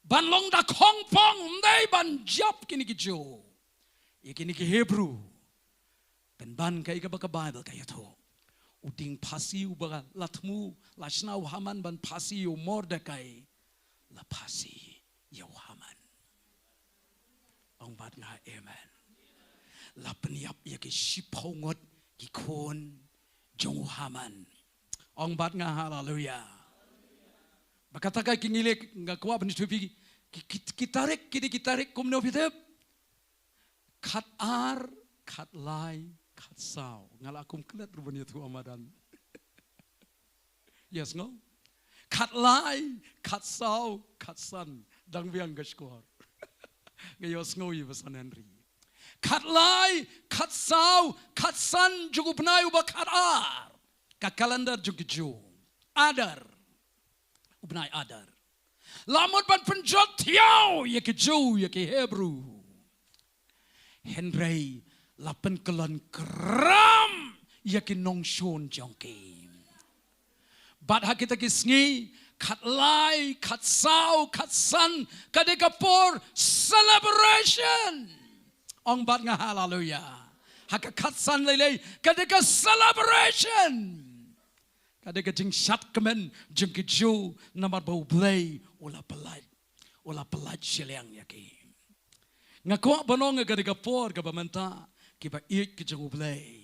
Ban long da khongpong, ym dei ban jop kine ki Jiw. Ïa kine ki Hebru. Pynban kaei kaba ka Baibl ka ïathuh. U dieng phasi uba la thmu, la shna u Haman ban phasi ïa u Mordekai. La phasi ïa u Haman. Ong bad nga amen. La pynïap ïa ki shiphew ngut ki khun jong u Haman. Ong bad nga haleluya. Ba kata ka ki ngi leh nga kwah ban ïathuh ïa phi ki, ki, ki tarik, ki dei ki tarik kumno phi tip? Khatar, khatlai, khatsaw. Nga la kum klet ruh ban ïathuh ha madan. Ïa sngew. Khatlai, khatsaw, khatsan. Dang biang ka shkor. Nga ïohsngew ïa ba san Henry. Khatlai, khatsaw, khatsan jong u bnai uba khatar. Ka calendar jong ki Jiw. Adar. U bnai Adar. La mut ban pynjot thiaw ïa ki Jiw, ïa ki Hebru. Hynrei la pynkyllon kram ïa ki nongshun jong ki. Bad ha kita ki sngi, khatlai, khatsaw, khatsan, ka dei ka por celebration. Ong bad nga haleluya. Ha ka khatsan lei lei, ka dei ka celebration. Ka dei ka jingshad kmen jong ki Jiw namar ba U Blei u la pyllait. U la pyllait shiliang ïa ki. Nga kwah ban ong ïa ka dei ka por kaba mynta kiba ïeit ki jong U Blei.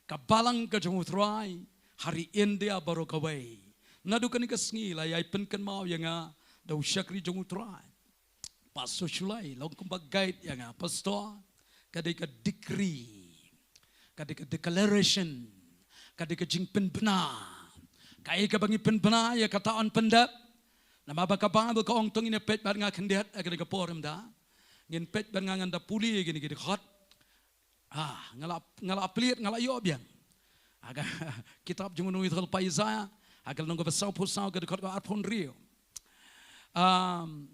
Ka balang ka jong U Trai ha ri India baroh kawei. Naduh kane ka sngi la ïai pynkynmaw ïa nga da u shakri jong U Trai. Pastor Shullai, long kumba guide ïa nga, Pastor, ka dei ka decree, ka dei ka declaration, ka dei ka jingpynbna. Kaei kaba ngi pynbna ïa kata yn pyndep. Namar ba ka Baibl ka ong to ngin ïa peit bad nga khyndiat, ha kane ka por ym da. Ngin peit bad nga ngan da pule ïa kine ki dkhot. Ah, nga la, nga la plie, nga la ïoh biang. Ha ka kitab jong u nongïathuhlypa Isaiah, ha ka lynnong kaba sawphew saw ka dkhot kaba arphew hynriew. Um,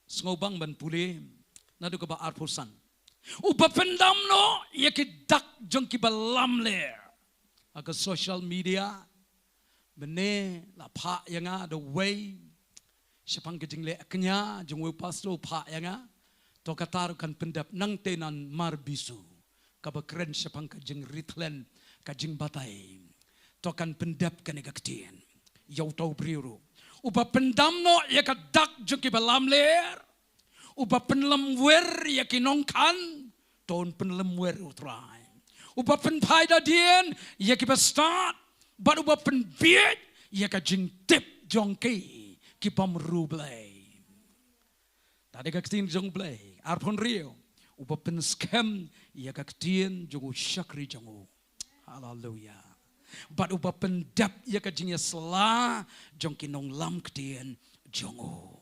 Sngewbang ban pule naduh kaba arphew san. Uba pyndam noh ïa ki dak jong kiba lamler. Ha ka social media, mynne la phah ïa nga da uwei shaphang ka jingleh kñia jong uwei u pastor, phah ïa nga. To kata ruh kan pyndep nangta, namar bisu kaba kren shaphang ka jingrithlem, ka jingbatai. To kan pyndep kane ka ktien ïa uta u briew ruh. Uba pyndam noh ïa ka dak jong kiba lamler, uba pynlem wer ïa ki nongkhan, to un pynlem wer U Trai. Uba pynphai da dien ïa kiba stad, bad uba pynbiej ïa ka jingtip jong ki, ki bym riewblei. Ta dei ka ktien jong U Blei. Arphew hynriew. Uba pynskhem ïa ka ktien jong u shakri jong u. Haleluya. Bad uba pyndep ïa ka jingïasylla jong ki nonglam ktien jong u.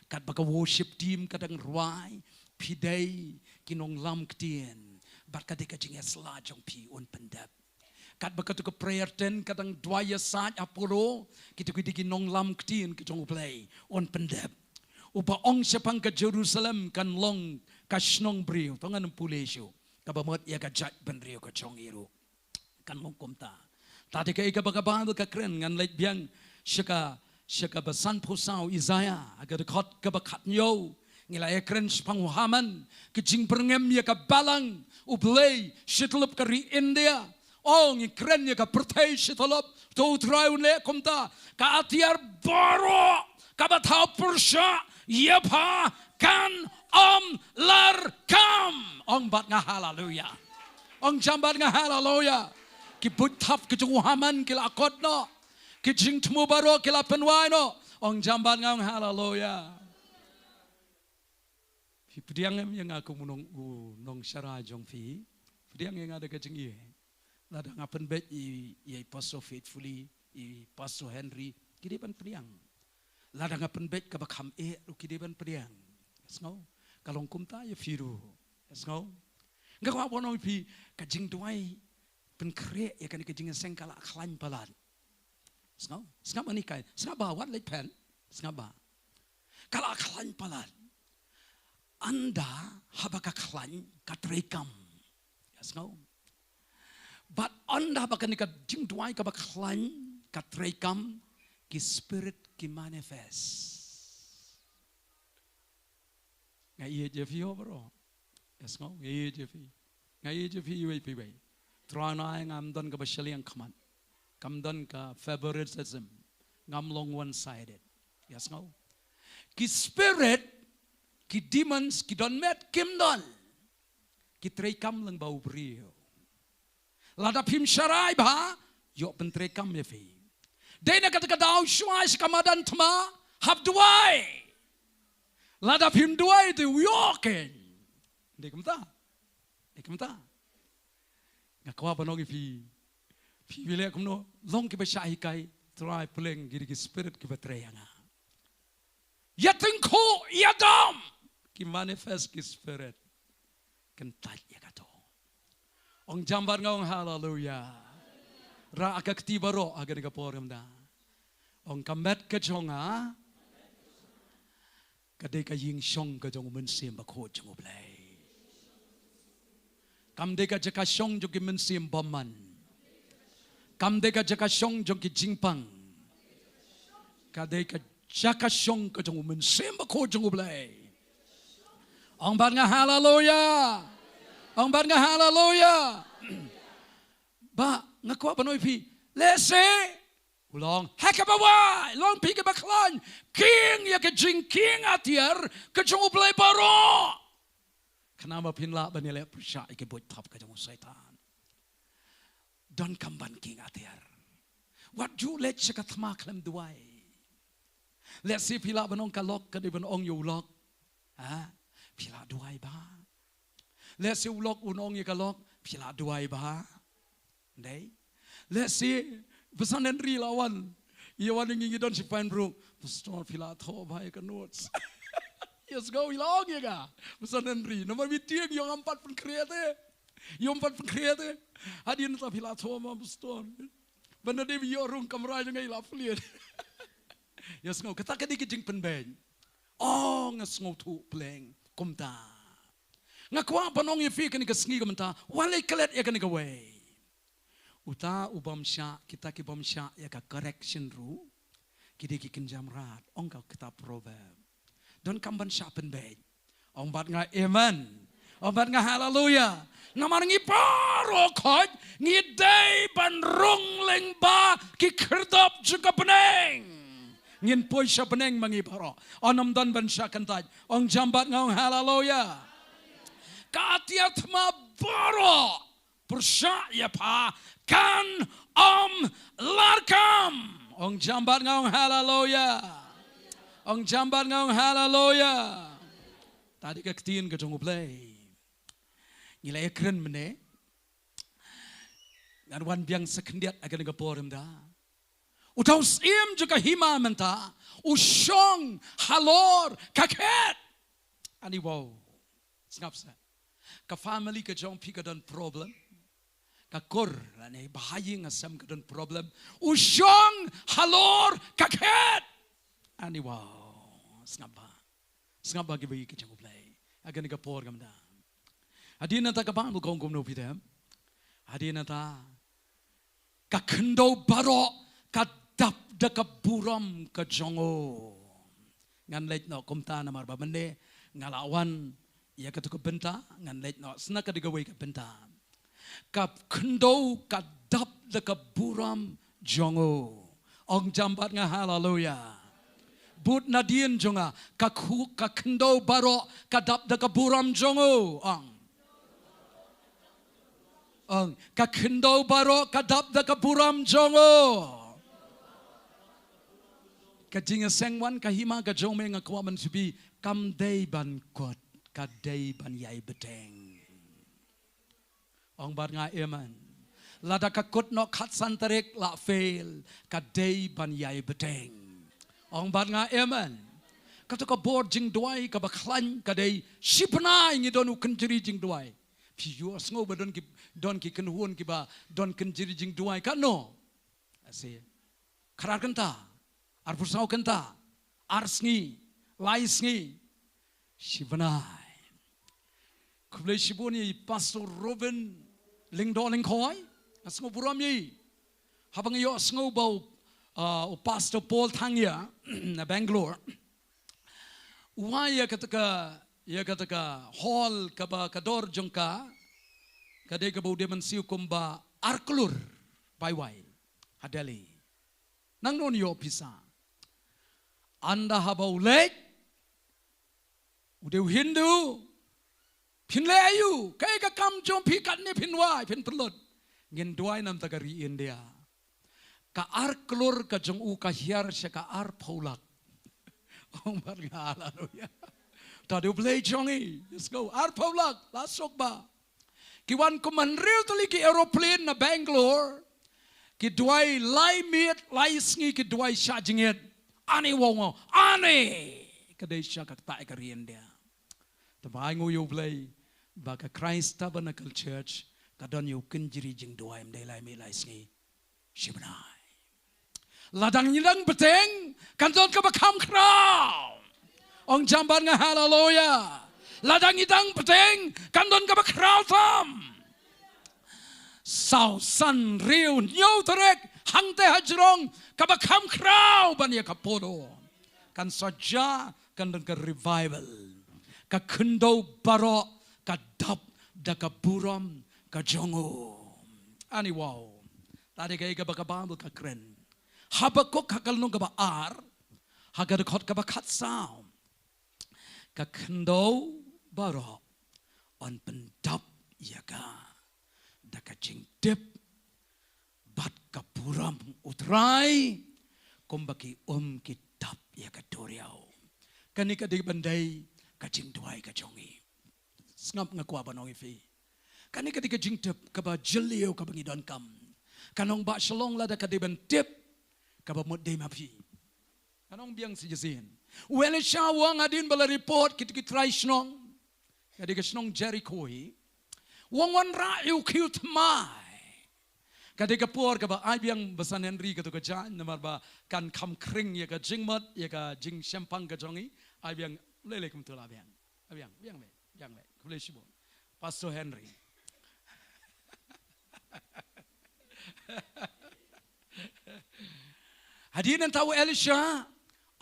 Katba ka worship team ka dang rwai, phi dei ki nonglam ktien. Bad ka dei ka jingïasylla jong phi, un pyndep. Katba katu ka prayer tent ka dang duwai ïasaid ha puro, kito ki dei ki nonglam ktien ki jong U Blei, un pyndep. Uba ong shaphang ka Jerusalem kan long ka shnong briew, to ngan ym pule shuh. Kaba mut ïa ka jaitbynriew ka jong ngi ruh kan long kumta. Ta dei kaei kaba ka Baibl ka kren, ngan leit biang sha ka, sha kaba sanphew saw Isaiah, ha ka dkhot kaba khathynñiew. Ngi la ïakren shaphang u Haman, ka jingbyrngem ïa ka balang U Blei shatlop ka ri India. Oh, ngi kren ïa ka pyrthei shatlop, to U Trai un leh kumta. Ka atiar baroh kaba thaw pyrshah ïa pha kan ym larkham. Ong bad nga haleluya. Ong jam bad nga haleluya. Ki buit thap ki jong u Haman ki la kot noh. Ki jingthmu baroh ki la pynwai noh. Ong jam bad nga, ong haleluya. Phi pdiang em ïa nga kum u nong, u nongshara jong phi? Pdiang ïa nga da ka jingïeit. Lada nga pynbeit ïa, ïa i Pastor Faithfully, i Pastor Henry, ki dei ban pdiang. Lada nga pynbeit kaba kham eh ruh ki dei ban pdiang. Sngew? Ka long kumta ïa phi ruh. Sngew? Nga kwah ban ong ïa phi, ka jingduwai pynkhreh ïa kane ka jingïaseng ka la khlaiñ palat. Sngap, sngap ani kai, sngap ba wat leit phen, sngap ba. Ka la khlaiñ palat. Ynda haba ka khlaiñ ka treikam. Ïa sngap. Bad ynda haba kane ka jingduwai kaba khlaiñ ka treikam, ki spirit ki manifest. Nga ïeit ïa phi baroh. Ïa sngap, nga ïeit ïa phi. Nga ïeit ïa phi iwei pa iwei. Trai, nga ngam don kaba shiliang khmat. Kam don ka favoritism. Ngam long one sided. Ïa sngap. Ki spirit, ki demons, ki don met, kim don. Ki treikam lang bad u briew. Lada phim sharai bha, ïoh pyntreikam ïa phi. Dei na kata ka daw shuwa sha ka madan thma, hap duwai. Lada phim duwai te u ïoh kein. Dei kumta. Dei kumta. Nga kwah ban ong ïa phi. Phi, phi leh kumno, long kiba shah hikai, Trai pynlong ki dei ki spirit kiba trei ïa nga. Ïa tyngkhuh, ïa dom. Ki manifest ki spirit. Kyntait ïa kato. Ong jam bad nga, ong haleluya. Rah ka kti baroh ha kane ka por mynta. Ong ka met ka jong nga ka dei ka ïing shong ka jong u Mynsiem Bakhuid jong U Blei. Kam dei ka jaka shong jong ki mynsiem bymman. Kam dei ka jaka shong jong ki jingpang. Ka dei ka jaka shong ka jong u Mynsiem Bakhuid jong U Blei. Ong bad nga haleluya. Ong bad nga haleluya. Ba nga kwah ban ong ïa phi. Lehse u long ha kaba wai, long phi kaba khlaiñ. Khie ïa ka jingkhie atiar ka jong U Blei baroh. Khnang ba phin lah ban ïaleh pyrshah ïa ki buit thap ka jong u Soitan. Donkam ban khie atiar. Wat ju leit sha ka thma khlem duwai. Lehse phi lah ban ong ka lok ka dei ban ong ïa u lok. Ha? Phi lah duwai bha. Lehse u lok un ong ïa ka lok, phi lah duwai bha. Dei. Lehse ba san Henry la wan. Ïa wan ngi ngi don shi Pine Brook. Pastor, phi lah thoh bha ïa ka notes. Ïa sngewbha ïa la ong ïa ka. Ba san Henry. Namar meeting ïa ngam pat pynkhreh te. Ïa ngam pat pynkhreh te. Hadien ta phi lah thoh ma pastor. Ban da dei ïa rung kamra jong ngi la plie. Ïa sngewbha kata ka dei ka jingpynbeit. Oh, nga sngewthuh pleng. Kumta. Nga kwah ban ong ïa phi kane ka sngi ka mynta. Wat leit klet ïa kane kawei. Uta u bym shah, kita ki bym shah ïa ka correction ruh. Ki dei ki kynja mrad, ong ka kitab Proverb. Donkam ban shah pynbeit. Ong bad nga amen. Ong bad nga haleluya. Namar ngi baroh khoit, ngi dei ban rung lyngba ki khyrdop jong ka bneng. Ngin poi sha bneng ma ngi baroh. Ym don ban shah kyntait. Ong jam bad nga, ong haleluya. Ka atiar thma baroh. Pyrshah ïa pha kan ym larkam. Ong jam bad nga, ong haleluya. Ong jam bad nga, ong haleluya. Ta dei ka ktien ka jong U Blei. Ngi la ïakren mynne. Ngan wan biang sa khyndiat ha kane ka por mynta. Uta u syiem jong ka hima mynta u shong halor ka khet. Ani wow. Sngap sa. Ka family ka jong phi ka don problem. Ka kur lane ba ha ïing ha sem ka don problem. U shong halor ka khet. Ani wow. Sngap ba. Sngap ba ki ba ki jong U Blei. Ha kane ka por ka mynta. Hadien nangta ka Baibl ka ong kumno phi te? Hadien nangta ka khyndew baroh ka dap da ka burom ka jong u. Ngan leit noh kumta namar ba mynne nga la wan ïa katu ka bynta, ngan leit noh sna ka dei kawei ka bynta. Ka khyndew ka dap da ka burom jong u. Ong jam bad nga haleluya. Bud nadien jong nga ka khu-, ka khyndew baroh ka dap da ka burom jong u. Ong. Ong, ka khyndew baroh ka dap da ka burom jong u. Ka jingïaseng wan ka hima ka jong me nga kwah ban shu bi kam dei ban kut, ka dei ban ïai bteng. Ong bad nga amen. Lada ka kut noh khatsan tarik la fail, ka dei ban ïai bteng. Ong bad nga amen. Katu ka bor jingduwai kaba khlaiñ ka dei shibnai ngi don u kynjri jingduwai. Phi ïohsngew ba don ki, don ki kynhun kiba don kynjri jingduwai katno? Asi. Khadar kynta, arphew saw kynta, ar sngi, lai sngi, shi bnai. Khublei shibun ïa i Pastor Robin Lyngdoh Lyngkhoi. Nga sngewburom ïa i. Haba nga ïohsngew ba u, ah, u Pastor Paul Thangya na Bangalore u ai ïa kata ka, ïa kata ka hall kaba ka dor jong ka ka dei kaba u dei mynsiew kumba ar klur baiwai ha Delhi. Nangno ïoh pisa? Ynda haba u leit, u dei u Hindu. Phin leh aïu? Kaei ka kam jong phi katne phin wai, phin pynlut? Ngin duwai namar ka ri India. Ka ar klur ka jong u ka hiar sha ka arphew lak. Ong bad nga, haleluya. Ta dei u Blei jong ngi. Let's go. Arphew lak, la suk ba. Ki wan kum hynriew tylli ki aeroplane na Bangalore. Ki duwai lai miet, lai sngi ki duwai shah jingit. Ani wow, wow. Ani. Ka dei sha kata ka ri India. Te ba ai nguh ïa u Blei ba ka Christ Tabernacle Church ka don ïa u kynjri jingduwai ym dei lai miet lai sngi, shi bnai. Lada ngi dang bteng kan don kaba kham khraw. Ong jam bad nga, haleluya. Lada ngi dang bteng kan don kaba khraw tam. Saw, san, hynriew, hynñiew tarik hangta ha jrong kaba kham khraw ban ïa ka polo. Kan sa jia, kan don ka revival. Ka khyndew baroh ka dap da ka burom ka jong u. Ani wow. Ta dei kaei kaba ka Baibl ka kren. Habakuk ha ka lynnong kaba ar, ha ka dkhot kaba khatsaw. Ka khyndew baroh yn pyndap ïa ka da ka jingtip bad ka burom u Trai, kumba ki um ki dap ïa ka duriaw. Kane ka dei ban dei ka jingduwai ka jong ngi. Sngap, nga kwah ban ong ïa phi, kane ka dei ka jingtip kaba jylliew kaba ngi donkam. Kan ong Bah Shalong, lada ka dei ban tip, kaba mut dei ma phi. Kan ong biang shisien. U Elisha u ong hadien ba la report kito ki trai shnong, ka dei ka shnong Jeriko hi, u ong wanrah ïa u khiew thymmai. Ka dei ka por kaba ai biang ba san Henry kato ka jaiñ, namar ba kan kham khring ïa ka jingmut, ïa ka jingshemphang ka jong ngi. Ai biang, lei lei kumto la biang. Ai biang, biang lei, biang lei. Khublei shibun Pastor Henry. Hadien nangta u Elisha,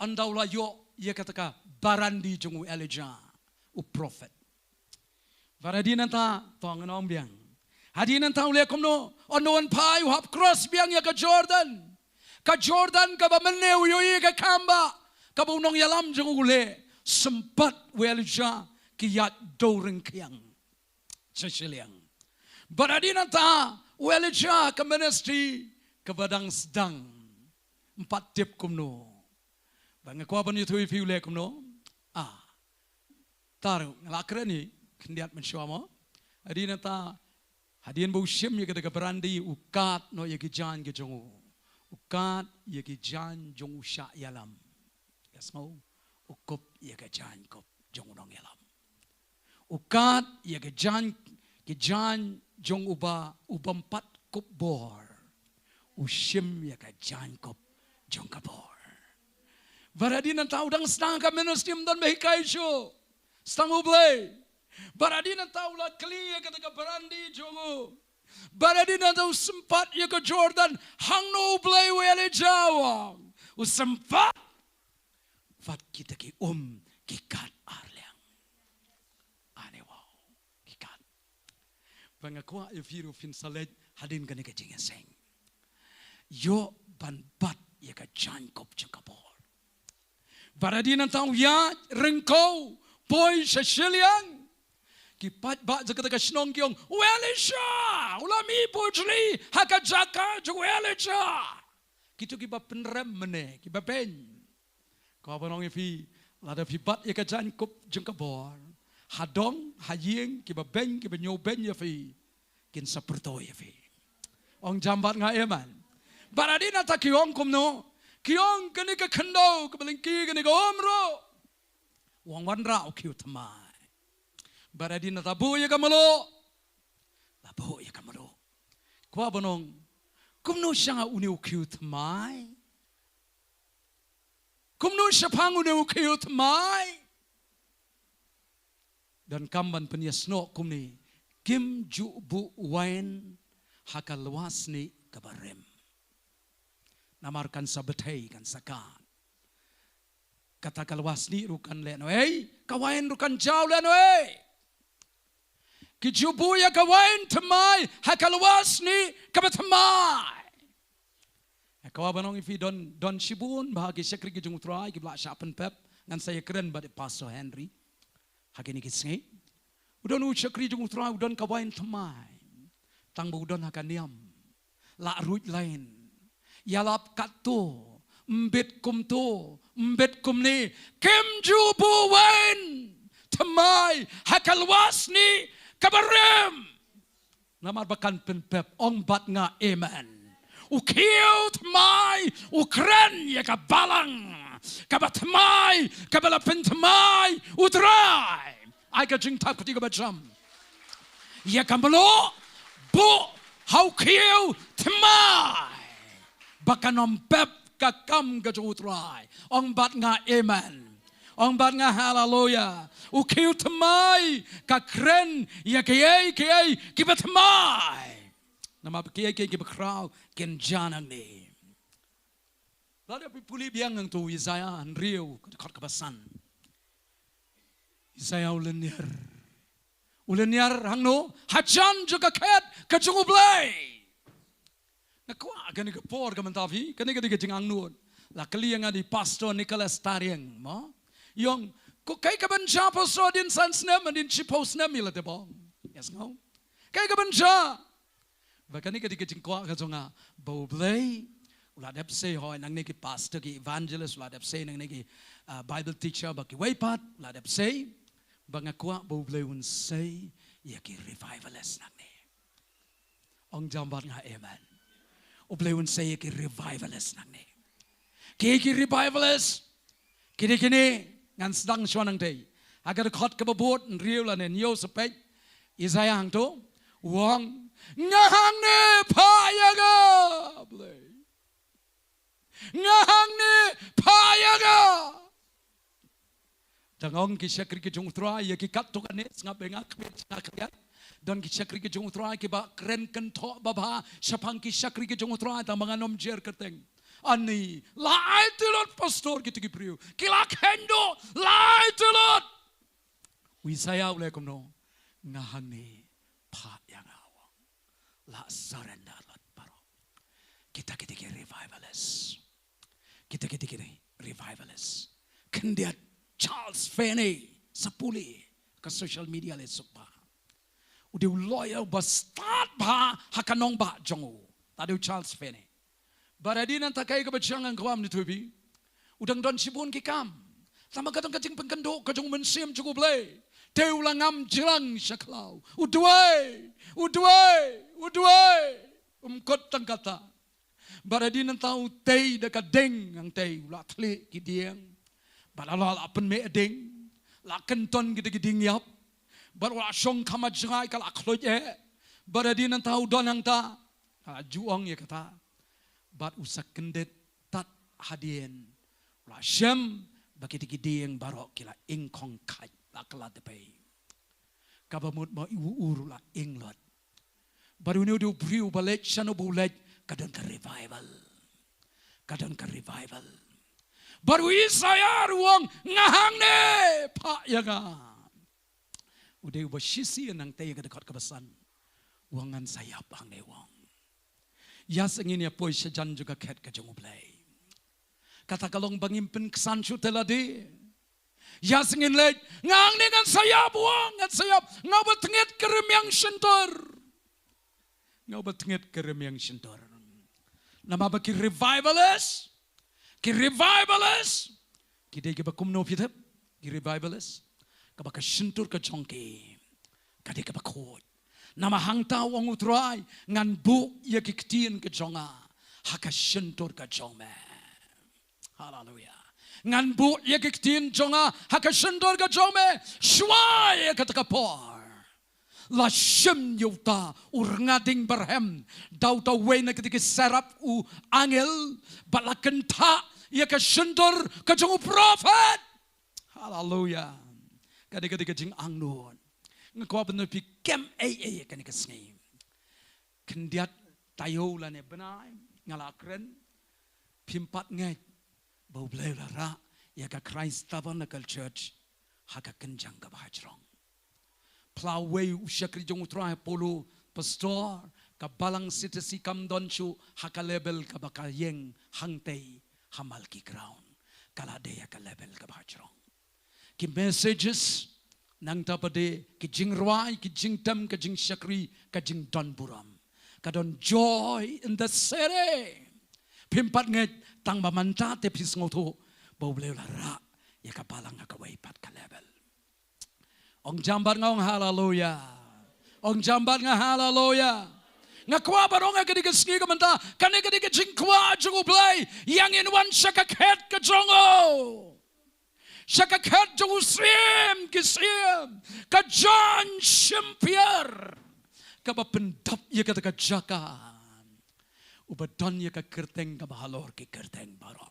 ynda u la ïoh ïa kata ka barandi jong u Elijah, u prophet. Bad hadien nangta, to ngan ong biang. Hadien nangta u leh kumno? Ynda u wan phai u hap cross biang ïa ka Jordan. Ka Jordan kaba mynne u ïohi ka kam ba kaba u nongïalam jong u u leh. Sympat u Elijah ki ïaid dewryngkhiang sha shiliang. Bad hadien nangta u Elijah ka ministry kaba dang sdang. Ym pat tip kumno. Ba nga kwah ban ïathuh ïa phi u leh kumno. Ah. Tang nga la kren hi khyndiat mynshuwa mo. Hadien nangta, hadien ba u shim ïa kata ka barandi, u kad noh ïa ki jaiñ ki jong u. U kad ïa ki jaiñ jong u shah ïalam. Ïa sngew, u kup ïa ka jaiñ kup jong u nongïalam. U kad ïa ka jaiñ, ki jaiñ jong uba, u bym pat kup bor. U shim ïa ka jaiñ kup jong ka bor. Bad hadien nangta u dang sdang ka ministry, ym don ba hikai shuh. Sdang U Blei. Bad hadien nangta u la kli ïa kata ka barandi jong u. Bad hadien nangta u sympat ïa ka Jordan. Hangno U Blei, u Elijah u ong? U sympat. Wat kita ki um ki kad ar liang. Ani wow. Ki kad. Ba nga kwah ïa phi ruh phin sa leit hadien kane ka jingïaseng. Ïoh ban bat ïa ka jaiñ kup jong ka bor. Bad hadien nangta u ïaid ryngkew poi sha shiliang. Ki paidbah jong kata ka shnong ki ong, u Elisha u la mih bujli ha ka jaka jong u Elijah. Kito kiba pynrem mynne, kiba beiñ. Kwah ban ong ïa phi, lada phi bat ïa ka jaiñ kup jong ka bor, ha dong ha ïing, kiba beiñ, kiba ñiewbeiñ ïa phi, kin sa pyrto ïa phi. Ong jam bad nga, amen. Bad hadien nangta ki ong kumno? Ki ong kane ka khyndew kaba lyngkhi kane ka um ruh, u ong wanrah u khiew thymmai. Bad hadien nangta buh ïa ka mluh, Kwah ban ong, kumno sha nga une u khiew thymmai? Kumno shaphang une u khiew thymmai? Donkam ban pynïasnoh kumne, kim ju buh wain ha ka lwasnieh kaba rim. Namar kan sa bthei, kan sa kad. Kata ka lwasnieh ruh kan lehnohei, ka wain ruh kan jaw lehnohei. Ki ju buh ïa ka wain thymmai ha ka lwasnieh kaba thymmai. Ïa, kwah ban ong ïa phi, don, don shibun bha ki shakri ki jong U Trai kiba la shah pynpep, ngan sa ïakren bad i Pastor Henry ha kine ki sngi. U don u shakri jong U Trai, u don ka wain thymmai, tang ba u don ha ka niam. La ruh lain. Ïalap katto, mbit kumto, mbit kumne, kim ju buh wain thymmai ha ka lwasnieh kaba rim. Namar ba kan pynpep, ong bad nga amen. U khiew thymmai u kren ïa ka balang kaba thymmai, kaba la pynthymmai U Trai. Ai ka jingthap kti kaba jam. Ïa ka mluh, buh ha u khiew thymmai, ba kan ym pep ka kam ka jong U Trai. Ong bad nga amen. Ong bad nga haleluya. U khiew thymmai ka kren ïa kiei kiei kiba thymmai. Namar ba kiei kiei kiba khraw kin jia nangne. Lada phi pule biang hangto Isaïah hynriew, ka dkhot kaba san. Isaïah u lyniar. U lyniar hangno? Hajan jong ka khet ka jong U Blei. Nga kwah kane ka por ka mynta phi, kane ka dei ka jingangnud. La kylli ïa nga da i Pastor Nicholas Tariang, mo? Ïa ong, ko kaei kaban jia Pastor, hadien san snem, hadien shiphew snem ïa la dep ong. Yes, no? Kaei kaban jia? Ba kane ka dei ka jingkwah ka jong nga, ba U Blei u la dep sei, hooid, nangne ki pastor, ki evangelist, u la dep sei, nangne ki, ah, Bible teacher, bad kiwei pat u la dep sei. Ba nga kwah ba U Blei un sei ïa ki revivalist nangne. Ong jam bad nga amen. U Blei un sei ïa ki revivalist nangne. Kiei ki revivalist? Kine, kine, ngan sdang shuwa nangtei. Ha ka dkhot kaba bud, hynriew lane hynñiew, sa peit Isaïah hangto. U ong, nga hangne, phah ïa nga, Blei. Nga hangne, phah ïa nga. Dang ong ki shakri ki jong U Trai, ïa ki katto katne, sngap bha, nga khmih, nga khlieh. Don ki shakri ki jong U Trai kiba kren kynthoh babha shaphang ki shakri ki jong U Trai, tang ba ngan ym jer kyrteng. Ani la aiti lut pastor, kito ki briew ki la kheiñ duh, la aiti lut. U Isaïah u leh kumno? Nga hangne, phah ïa nga, u ong. La surrender lut baroh. Kita ki dei ki revivalist. Kita ki dei ki revivalist. Khyndiat Charles Finney, sa pule ka social media, leh suk bha. U dei u lawyer uba stad bha ha ka nongbah jong u. Ta dei u Charles Finney. Bad hadien nangta kaei kaba jia, nga kwah ban ïathuh ïa phi. U dang don shibun ki kam. Tang ba ka don ka jingpynkynduh ka jong u Mynsiem jong U Blei. Te u la ngam jrang sha khlaw. U duwai, u duwai, u duwai. Um kut tang katta. Bad hadien nangta u tei da ka dieng, hangtei u la thlieh ki dieng. Bad la, la pynmih dieng. La kynton kita ki dieng ïap. Bad u la shong kham ha jngai, ka la khluit eh. Bad hadien nangta u don hangta. La ju ong ïa kata. Bad u sa kyndit tad hadien. U la shem ba kita ki dieng baroh ki la ingkhong khait, la kylla dpei. Kaba mut ma u ur u la ing lut. Bad une u dei u briew ba leit shano ba u leit, ka don ka revival. Ka don ka revival. Bad u Isaïah u ong, nga hangne, phah ïa nga. U dei uba shisien nangtei, ïa ka dkhot kaba san. U ong, ngan sa ïap hangne, u ong. Ïa sngewbha ïa poi shajan jong ka khet ka jong U Blei. Kata ka long ba ngim pynksan shuh te lade. Ïa sngewbha leit, nga hangne, ngan sa ïap, u ong, ngan sa ïap. Nga uba tngit ka rmiang shyntur. Nga uba tngit ka rmiang shyntur. Namar ba ki revivalist, ki revivalist, ki dei kiba kumno phi tip? Ki revivalist, kaba ka shyntur ka jong ki ka dei kaba khuid. Namar hangta u ong U Trai, ngan buh ïa ki ktien ka jong nga ha ka shyntur ka jong me. Haleluya. Ngan buh ïa ki ktien jong nga ha ka shyntur ka jong me. Shuwa ïa kata ka por, La shim ïa uta u rnga ding barhem da uta uwei na kitei ki serap u angel, bad la kynthah ïa ka shyntur ka jong u prophet. Haleluia. Ka dei, ka dei ka jingangnud. Nga kwah ban pynkem ei ei ïa kane ka sngi. Khyndiat taïew lane bnai nga la kren, phim pat ngeit ba U Blei u la rah ïa ka Christ Tabernacle Church ha ka kynjang kaba hajrong. Phla wei u shakri jong U Trai, Paul u pastor, ka balang C T C kam don shuh ha ka level kaba ka ïeng hangtei ha Malki ground. Ka la dei ha ka level kaba hajrong. Ki messages, nangta pat de ki jingrwai, ki jingtem, ka jingshakri, ka jingdon burom. Ka don joy in the city. Phim pat ngeit, tang ba mynta te phi sngewthuh ba U Blei u la rah ïa ka balang ha kawei pat ka level. Ong jam bad nga, ong haleluia. Ong jam bad nga, haleluia. Nga kwah ban ong ha kane ka sngi ka mynta, kane ka dei ka jingkwah jong U Blei, ïa ngin wan sha ka khet ka jong u. Sha ka khet jong u Syiem ki syiem, ka John Shimpier, kaba pyndap ïa kata ka jaka, uba don ïa ka kyrteng kaba halor ki kyrteng baroh.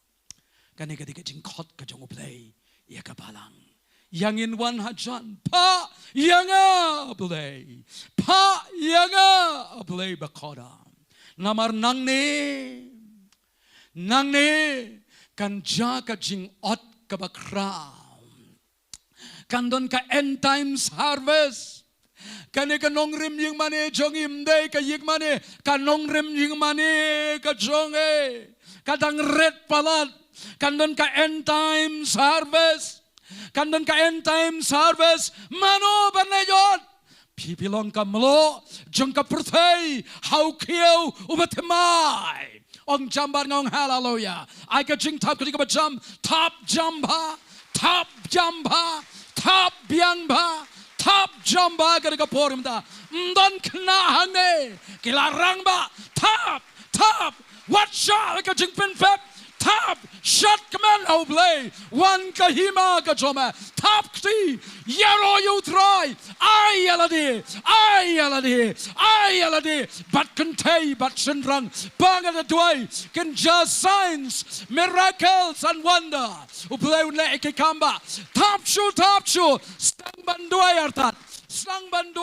Kane ka dei ka jingkhot ka jong U Blei ïa ka balang. Ïa ngin wan hajan, phah ïa nga Blei, phah ïa nga Blei bakhuid. Namar nangne, nangne kan jia ka jingot kaba khraw. Kan don ka end times harvest. Kane ka nongrim ïingmane jong ngi ym dei ka ïingmane, ka nongrim ïingmane ka jong ngi ka dang rit palat. Kan don ka end times harvest. Kan don ka end times harvest. Mano ban leh ïoh? Phi, phi long ka mluh jong ka pyrthei ha u khiew uba thymmai. Ong jam bad nga, ong haleluia. Ai ka jingthap kti kaba jam, thap jam bha, thap jam bha, thap biang bha, thap jam bha. Ka dei ka por mynta. Ym don khynnah hangne ki la rangbah. Thap, thap, wat shah ka jingpynpep. Thap, shad kmen ha U Blei, wan ka hima ka jong me. Thap kti, ïaroh ïa U Trai. Ai ïa lade, ai ïa lade, ai ïa lade. Bad kynthei bad shynrang ba nga da duwai, kin jia signs, miracles and wonder. U Blei un leh ïa ki kam ba. Thap shuh, thap shuh. Sdang ban duwai artat, sdang ban duwai.